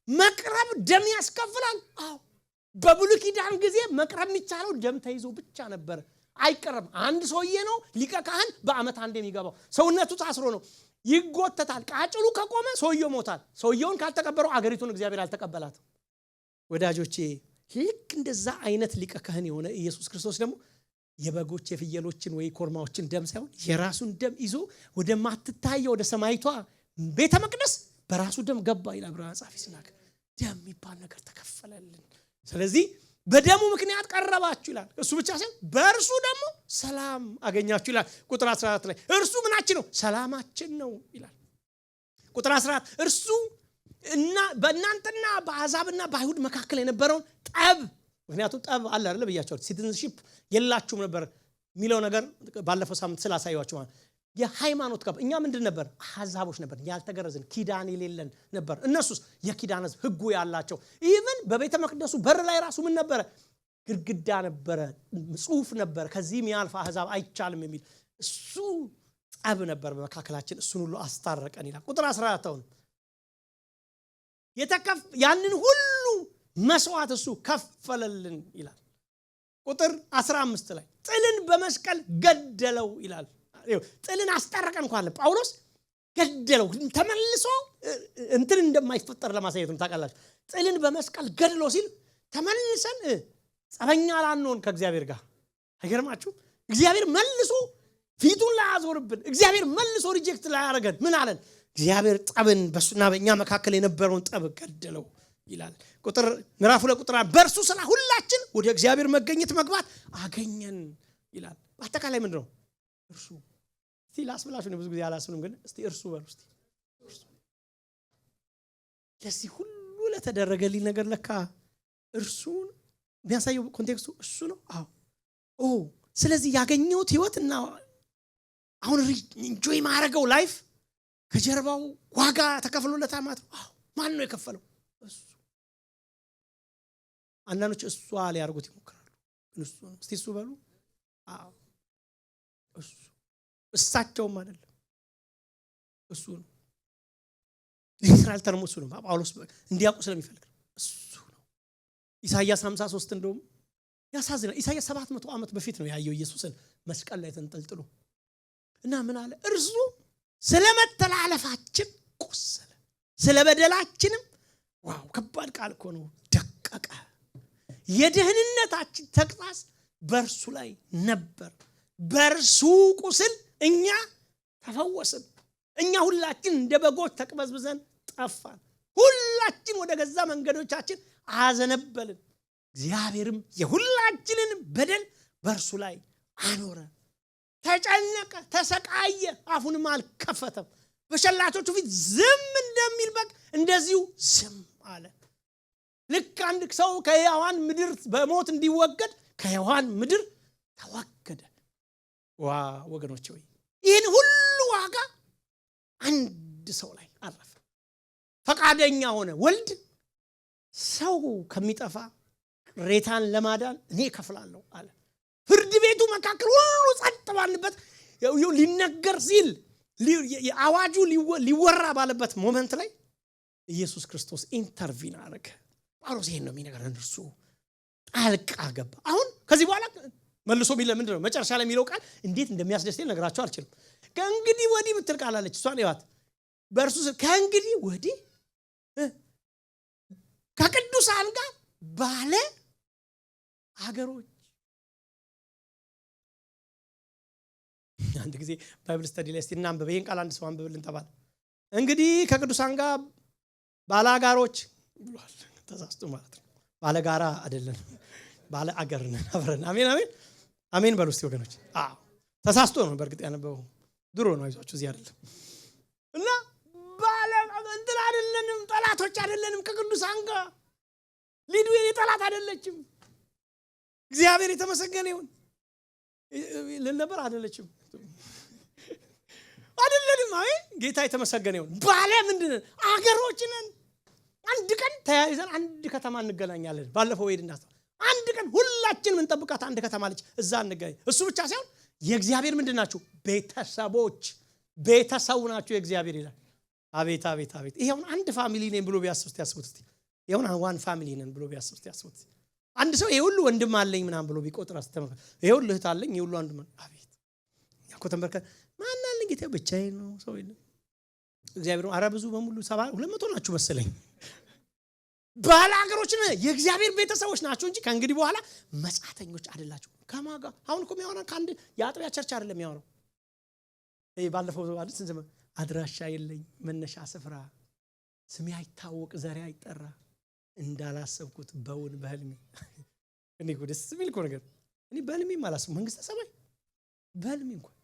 መቅረብ ደም ያስከፍላል? አዎ። በብሉይ ኪዳን ጊዜ መቅረብ የሚቻለው ደም ተይዞ ብቻ ነበር። አይቀርም። አንድ ሰውዬ ነው ሊቀ ካህን በአመት አንድ የሚገባው። ሰውነቱ ታስሮ ነው፣ ይጎተታል። ቃጭሉ ከቆመ ሰውየው ሞታል። ሰውየውን ካልተቀበረው አገሪቱን እግዚአብሔር አልተቀበላትም። ወዳጆቼ፣ ልክ እንደዛ አይነት ሊቀ ካህን የሆነ ኢየሱስ ክርስቶስ ደግሞ የበጎች የፍየሎችን ወይ ኮርማዎችን ደም ሳይሆን የራሱን ደም ይዞ ወደማትታየው ወደ ሰማይቷ ቤተ መቅደስ በራሱ ደም ገባ ይላል ዕብራውያን ጸሐፊ ሲናገር። ደም የሚባል ነገር ተከፈለልን። ስለዚህ በደሙ ምክንያት ቀረባችሁ ይላል። እሱ ብቻ ሳይሆን በእርሱ ደግሞ ሰላም አገኛችሁ ይላል። ቁጥር 14 ላይ እርሱ ምናችን ነው? ሰላማችን ነው ይላል። ቁጥር 14 እርሱ እና በእናንተና በአሕዛብና በአይሁድ መካከል የነበረውን ጠብ፣ ምክንያቱም ጠብ አለ አይደለ ብያቸዋለሁ። Citizenship የላችሁም ነበር የሚለው ነገር ባለፈው ሳምንት ስላሳየኋችሁ ማለት የሃይማኖት ጋር እኛ ምንድን ነበር? አሕዛቦች ነበር፣ ያልተገረዝን፣ ኪዳን የሌለን ነበር። እነሱስ የኪዳን ሕዝብ፣ ሕጉ ያላቸው። Even በቤተ መቅደሱ በር ላይ ራሱ ምን ነበረ? ግድግዳ ነበረ፣ ጽሁፍ ነበረ፣ ከዚህ የሚያልፍ አሕዛብ አይቻልም የሚል። እሱ ጠብ ነበር በመካከላችን፣ እሱን ሁሉ አስታረቀን ይላል። ቁጥር 14 አሁን ያንን ሁሉ መስዋዕት እሱ ከፈለልን ይላል። ቁጥር 15 ላይ ጥልን በመስቀል ገደለው ይላል። ጥልን አስታረቀን እንኳን አለ ጳውሎስ፣ ገደለው። ተመልሶ እንትን እንደማይፈጠር ለማሳየት ነው፣ ታውቃላችሁ። ጥልን በመስቀል ገድሎ ሲል ተመልሰን ጸበኛ ላንሆን ከእግዚአብሔር ጋር። አይገርማችሁ? እግዚአብሔር መልሶ ፊቱን ላያዞርብን፣ እግዚአብሔር መልሶ reject ላያደርገን ምን አለን? እግዚአብሔር ጠብን በሱና በእኛ መካከል የነበረውን ጠብ ገደለው ይላል። ቁጥር ምዕራፍ 2 ቁጥር በእርሱ ስራ ሁላችን ወደ እግዚአብሔር መገኘት መግባት አገኘን ይላል። በአጠቃላይ ምንድን ነው እርሱ? እስቲ ላስብላችሁ ነው፣ ብዙ ጊዜ አላስብልም፣ ግን እስቲ እርሱ በሉ እስቲ። እርሱ ለዚህ ሁሉ ለተደረገልኝ ነገር ለካ እርሱን የሚያሳየው context ኡ እሱ ነው። አዎ፣ ኦ፣ ስለዚህ ያገኘሁት ህይወት እና አሁን enjoy ማረገው life ከጀርባው ዋጋ ተከፍሎለታል ማለት ነው። አዎ፣ ማን ነው የከፈለው? እሱ። አንዳንዶች እሷ ሊያርጉት ይሞክራሉ፣ ግን እሱ ነው። እስቲ እሱ በሉ። አዎ፣ እሱ፣ እሳቸውም አይደለም፣ እሱ ነው። Literal term ኡ እሱ ነው። ጳውሎስ እንዲያውቁ ስለሚፈልግ ነው። እሱ ነው። ኢሳይያስ 53 እንደውም ያሳዝናል። ኢሳይያስ 700 ዓመት በፊት ነው ያየው ኢየሱስን መስቀል ላይ ተንጠልጥሎ። እና ምን አለ? እርሱ ስለ መተላለፋችን ቆሰለ፣ ስለ በደላችንም፣ wow፣ ከባድ ቃል እኮ ነው፣ ደቀቀ። የደህንነታችን ተግሣጽ በእርሱ ላይ ነበር፣ በእርሱ ቁስል እኛ ተፈወስን። እኛ ሁላችን እንደ በጎች ተቅበዝብዘን ጠፋን፣ ሁላችን ወደ ገዛ መንገዶቻችን አዘነበልን፣ እግዚአብሔርም የሁላችንን በደል በእርሱ ላይ አኖረ። ተጨነቀ፣ ተሰቃየ፣ አፉንም አልከፈተም። በሸላቾቹ ፊት ዝም እንደሚል በግ እንደዚሁ ዝም አለ። ልክ አንድ ሰው ከሕያዋን ምድር በሞት እንዲወገድ ከሕያዋን ምድር ተወገደ። ዋ ወገኖች ሆይ፣ ይህን ሁሉ ዋጋ አንድ ሰው ላይ አረፈ። ፈቃደኛ ሆነ። ወልድ ሰው ከሚጠፋ ቅሬታን ለማዳን እኔ እከፍላለሁ አለ። ፍርድ ቤቱ መካከል ሁሉ ጸጥ ባልበት፣ ሊነገር ሲል አዋጁ ሊወራ ባለበት moment ላይ ኢየሱስ ክርስቶስ intervene አደረገ። ጳውሎስ ይሄን ነው የሚነግረን። እርሱ ጣልቃ ገባ። አሁን ከዚህ በኋላ መልሶ የሚለው ምንድን ነው? መጨረሻ ላይ የሚለው ቃል እንዴት እንደሚያስደስተኝ ልነግራችሁ አልችልም። ከእንግዲህ ወዲህ የምትል ቃል አለች። እሷን ይዋት። በእርሱ ከእንግዲህ ወዲህ ከቅዱሳን ጋር ባለ አገሮች። አንድ ጊዜ Bible study ላይ እስቲ እናንብብ፣ ይሄን ቃል አንድ ሰው አንብብልን ተባለ። እንግዲህ ከቅዱሳን ጋር ባላጋሮች ብሏል። ተሳስቶ ማለት ነው። ባለጋራ አይደለም፣ ባለ አገር ነን አብረን። አሜን አሜን አሜን በሉ እስቲ ወገኖች። አዎ ተሳስቶ ነው በእርግጥ ያነበበው፣ ድሮ ነው፣ አይዟችሁ እዚህ አይደለም። እና ባለ እንትን አይደለንም፣ ጠላቶች አይደለንም ከቅዱሳን ጋር። ሊዱ የኔ ጠላት አይደለችም። እግዚአብሔር የተመሰገነ ይሁን ልል ነበር፣ አይደለችም፣ አይደለንም። አይ ጌታ የተመሰገነ ይሁን። ባለ ምንድን ነን? አገሮች ነን። አንድ ቀን ተያይዘን አንድ ከተማ እንገናኛለን። ባለፈው ሄድና አንድ ቀን ሁላችንም እንጠብቃት አንድ ከተማ አለች፣ እዛ እንገናኝ። እሱ ብቻ ሳይሆን የእግዚአብሔር ምንድን ናችሁ? ቤተሰቦች፣ ቤተሰቡ ናችሁ የእግዚአብሔር ይላል። አቤት አቤት አቤት! ይሄውን አንድ family ነኝ ብሎ ቢያስብ እስቲ ያስቡት እስቲ። ይሄውን one family ነን ብሎ ቢያስብ እስቲ ያስቡት። አንድ ሰው ይሄ ሁሉ ወንድም አለኝ ምናምን ብሎ ቢቆጥር አስተመ ይሄ ሁሉ እህት አለኝ፣ ይሄ ሁሉ ወንድም አለኝ። አቤት እኛ እኮ ተንበርከን ማን አለኝ ጌታ፣ ብቻዬን ነው፣ ሰው የለም። እግዚአብሔር ኧረ ብዙ በሙሉ 200 ናችሁ መሰለኝ። ባላገሮች ነን፣ የእግዚአብሔር ቤተሰቦች ናችሁ እንጂ ከእንግዲህ በኋላ መጻተኞች አይደላችሁ። ከማን ጋር? አሁን እኮ የሚያወራው ከአንድ የአጥቢያ church አይደለም የሚያወራው። ይሄ ባለፈው ማለት ስንት ዘመን አድራሻ የለኝ መነሻ ስፍራ፣ ስሜ አይታወቅ ዘሬ አይጠራ፣ እንዳላሰብኩት በውን በህልሜ። እኔ እኮ ደስ የሚል እኮ ነገር እኔ በህልሜም አላሰብኩም መንግስተ ሰማይ በህልሜ እንኳን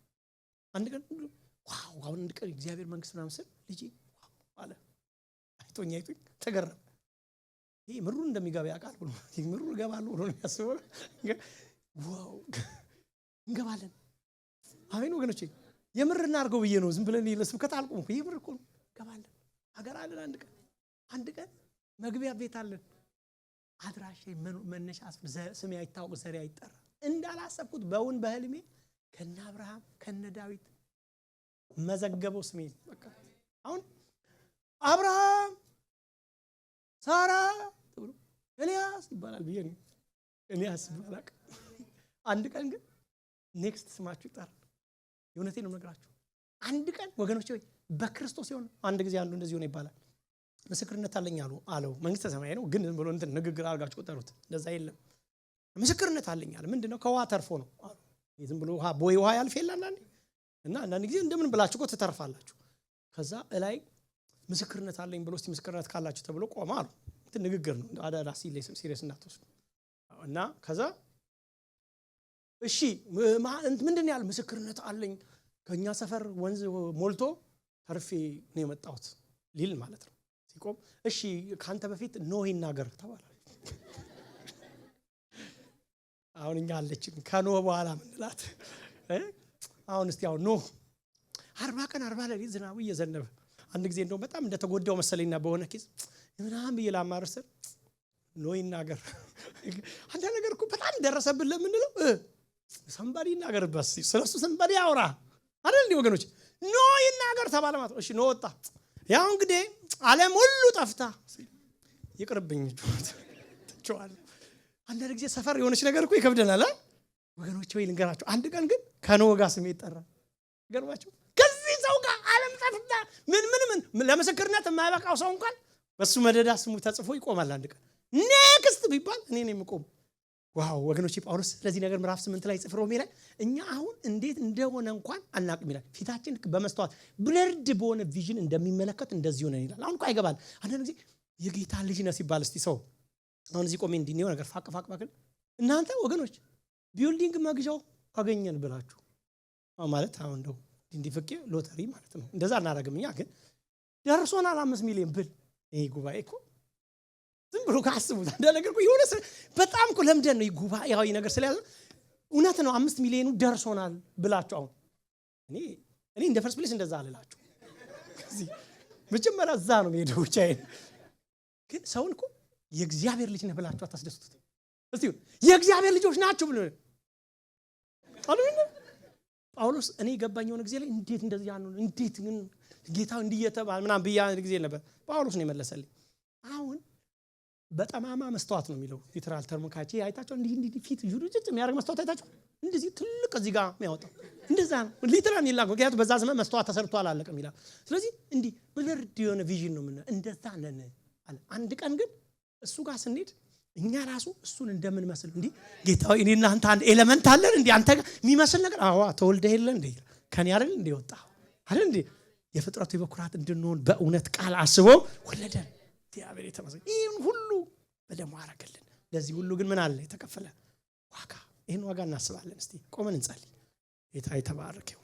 አንድ ቀን wow አሁን አንድ ቀን እግዚአብሔር መንግስት ምናምን ስል ልጄ wow አለ። አይቶኝ አይቶኝ ተገረመ። ይሄ ምሩ እንደሚገባ ያውቃል ብሎ ምሩ እገባለሁ ብሎ ነው የሚያስበው። Wow እንገባለን። አሜን ወገኖቼ፣ የምር እናድርገው ብዬ ነው ዝም ብለን ለስብከት አልቆምኩ። የምር እኮ ነው። እንገባለን። ሀገር አለን። አንድ ቀን አንድ ቀን መግቢያ ቤት አለን። አድራሻ መነሻ ስሜ አይታወቅ ዘሬ አይጠራ፣ እንዳላሰብኩት በውን በህልሜ ከነ አብርሃም ከነ ዳዊት መዘገበው ስሜ። በቃ አሁን አብርሃም ሳራ ተብሎ ኤልያስ ይባላል ብዬ ነው። ኤልያስ ይባላል። አንድ ቀን ግን next ስማችሁ ይጠራል። የእውነቴን ነው የምነግራችሁ። አንድ ቀን ወገኖቼ ሆይ በክርስቶስ የሆነ አንድ ጊዜ አንዱ እንደዚህ ሆነ ይባላል። ምስክርነት አለኝ አሉ አለው። መንግስተ ሰማይ ነው ግን ዝም ብሎ እንትን ንግግር አድርጋችሁ ቆጠሩት። እንደዛ የለም። ምስክርነት አለኝ አለ። ምንድነው? ከውሃ ተርፎ ነው አሉ። ዝም ብሎ ውሃ ቦይ ውሃ ያልፍ የለ አንዳንዴ። እና አንዳንድ ጊዜ እንደምን ብላችሁ እኮ ትተርፋላችሁ። ከዛ እላይ ምስክርነት አለኝ ብሎ እስቲ ምስክርነት ካላችሁ ተብሎ ቆመ አሉ። እንትን ንግግር ነው፣ አዳዳ serious እንዳትወስዱ። እና ከዛ እሺ ምንድን ነው ያለው? ምስክርነት አለኝ ከኛ ሰፈር ወንዝ ሞልቶ ተርፌ ነው የመጣሁት ሊል ማለት ነው። ሲቆም እሺ ካንተ በፊት ኖህ ይናገር ተባለ። አሁን እኛ አለችን ከኖህ በኋላ ምንላት? አሁን እስቲ አሁን ኖህ 40 ቀን 40 ሌሊት ዝናቡ እየዘነበ አንድ ጊዜ እንደውም በጣም እንደተጎዳው መሰለኝና በሆነ case ምናምን ብዬ ላማርር ስል ኖህ ይናገር። አንድ ነገር እኮ በጣም ደረሰብን ለምንለው somebody ይናገርበት፣ ስለሱ somebody ያውራ አይደል እንዴ ወገኖች? ኖህ ይናገር ተባለ ማለት ነው። እሺ ኖህ ወጣ። ያው እንግዲህ ዓለም ሁሉ ጠፍታ ይቅርብኝ ትቼዋለሁ። አንዳንድ ጊዜ ሰፈር የሆነች ነገር እኮ ይከብደናል አይደል ወገኖች? ወይ ልንገራችሁ፣ አንድ ቀን ግን ከኖህ ጋር ስሜ ይጠራል። ገርማችሁ ከዚህ ሰው ጋር ዓለም ጠፍታ ምን ምን ምን ለምስክርነት የማይበቃው ሰው እንኳን በሱ መደዳ ስሙ ተጽፎ ይቆማል። አንድ ቀን next ቢባል እኔ ነኝ የምቆም። Wow ወገኖች፣ ጳውሎስ ስለዚህ ነገር ምዕራፍ 8 ላይ ጽፎ ሮሜ ላይ እኛ አሁን እንዴት እንደሆነ እንኳን አናውቅም ይላል። ፊታችን ልክ በመስተዋት blurred በሆነ vision እንደሚመለከት እንደዚህ ሆነን ይላል። አሁን እኮ አይገባል። አንዳንድ ጊዜ የጌታ ልጅ ነህ ሲባል እስቲ ሰው አሁን እዚህ ቆሜ እንዲህ ነው ነገር ፋቅ ፋቅ ፋቅ እናንተ ወገኖች building መግዣው አገኘን ብላችሁ ማለት አሁን እንደው እንዲህ ፍቄ ሎተሪ ማለት ነው። እንደዛ አናደርግም እኛ ግን ደርሶናል 5 ሚሊዮን ብል ይሄ ጉባኤ እኮ ዝም ብሎ ካስቡት አንድ ነገር እኮ የሆነ በጣም እኮ ለምደን ነው ጉባኤያዊ ነገር ስለያዘ እውነት ነው 5 ሚሊዮኑ ደርሶናል ብላችሁ አሁን እኔ እንደ first place እንደዛ አልላችሁ። ከዚህ መጀመሪያ እዛ ነው የምሄደው ብቻዬን። ግን ሰውን እኮ የእግዚአብሔር ልጅ ነህ ብላችሁ አታስደስቱት። እስቲ የእግዚአብሔር ልጆች ናችሁ ብሎ አሉ ጳውሎስ። እኔ የገባኝ የሆነ ጊዜ ላይ እንዴት እንደዚህ ያኑ እንዴት ግን ጌታ እንዲህ እየተባለ ምናምን ብዬ አንድ ጊዜ ነበር። ጳውሎስ ነው የመለሰልኝ። አሁን በጠማማ መስተዋት ነው የሚለው literal term ኡ ካቼ አይታችሁ እንዲህ እንዲህ ፊት ጁሩጭጭ የሚያደርግ መስተዋት አይታችሁ እንደዚህ ትልቅ እዚህ ጋር የሚያወጣው እንደዛ ነው literal የሚላከው። ምክንያቱም በዛ ዘመን መስተዋት ተሰርቶ አላለቀም ይላል። ስለዚህ እንዲህ blurred የሆነ vision ነው የምናየው። እንደዛ ነን አለ። አንድ ቀን ግን እሱ ጋር ስንሄድ እኛ ራሱ እሱን እንደምንመስል እንዲህ ጌታ ሆይ እኔና አንተ አንድ element አለን እንዲህ አንተ ጋር የሚመስል ነገር አዎ ተወልደህ የለ እንዴ ከኔ አይደል እንዴ ወጣው አይደል እንዴ? የፍጥረቱ የበኩራት እንድንሆን በእውነት ቃል አስቦ ወለደን። እግዚአብሔር የተመሰገነ። ይህን ሁሉ በደሙ አረገልን። ለዚህ ሁሉ ግን ምን አለ? የተከፈለ ዋጋ። ይህን ዋጋ እናስባለን። እስቲ ቆመን እንጸልይ። ጌታ የተባረከ ይሁን።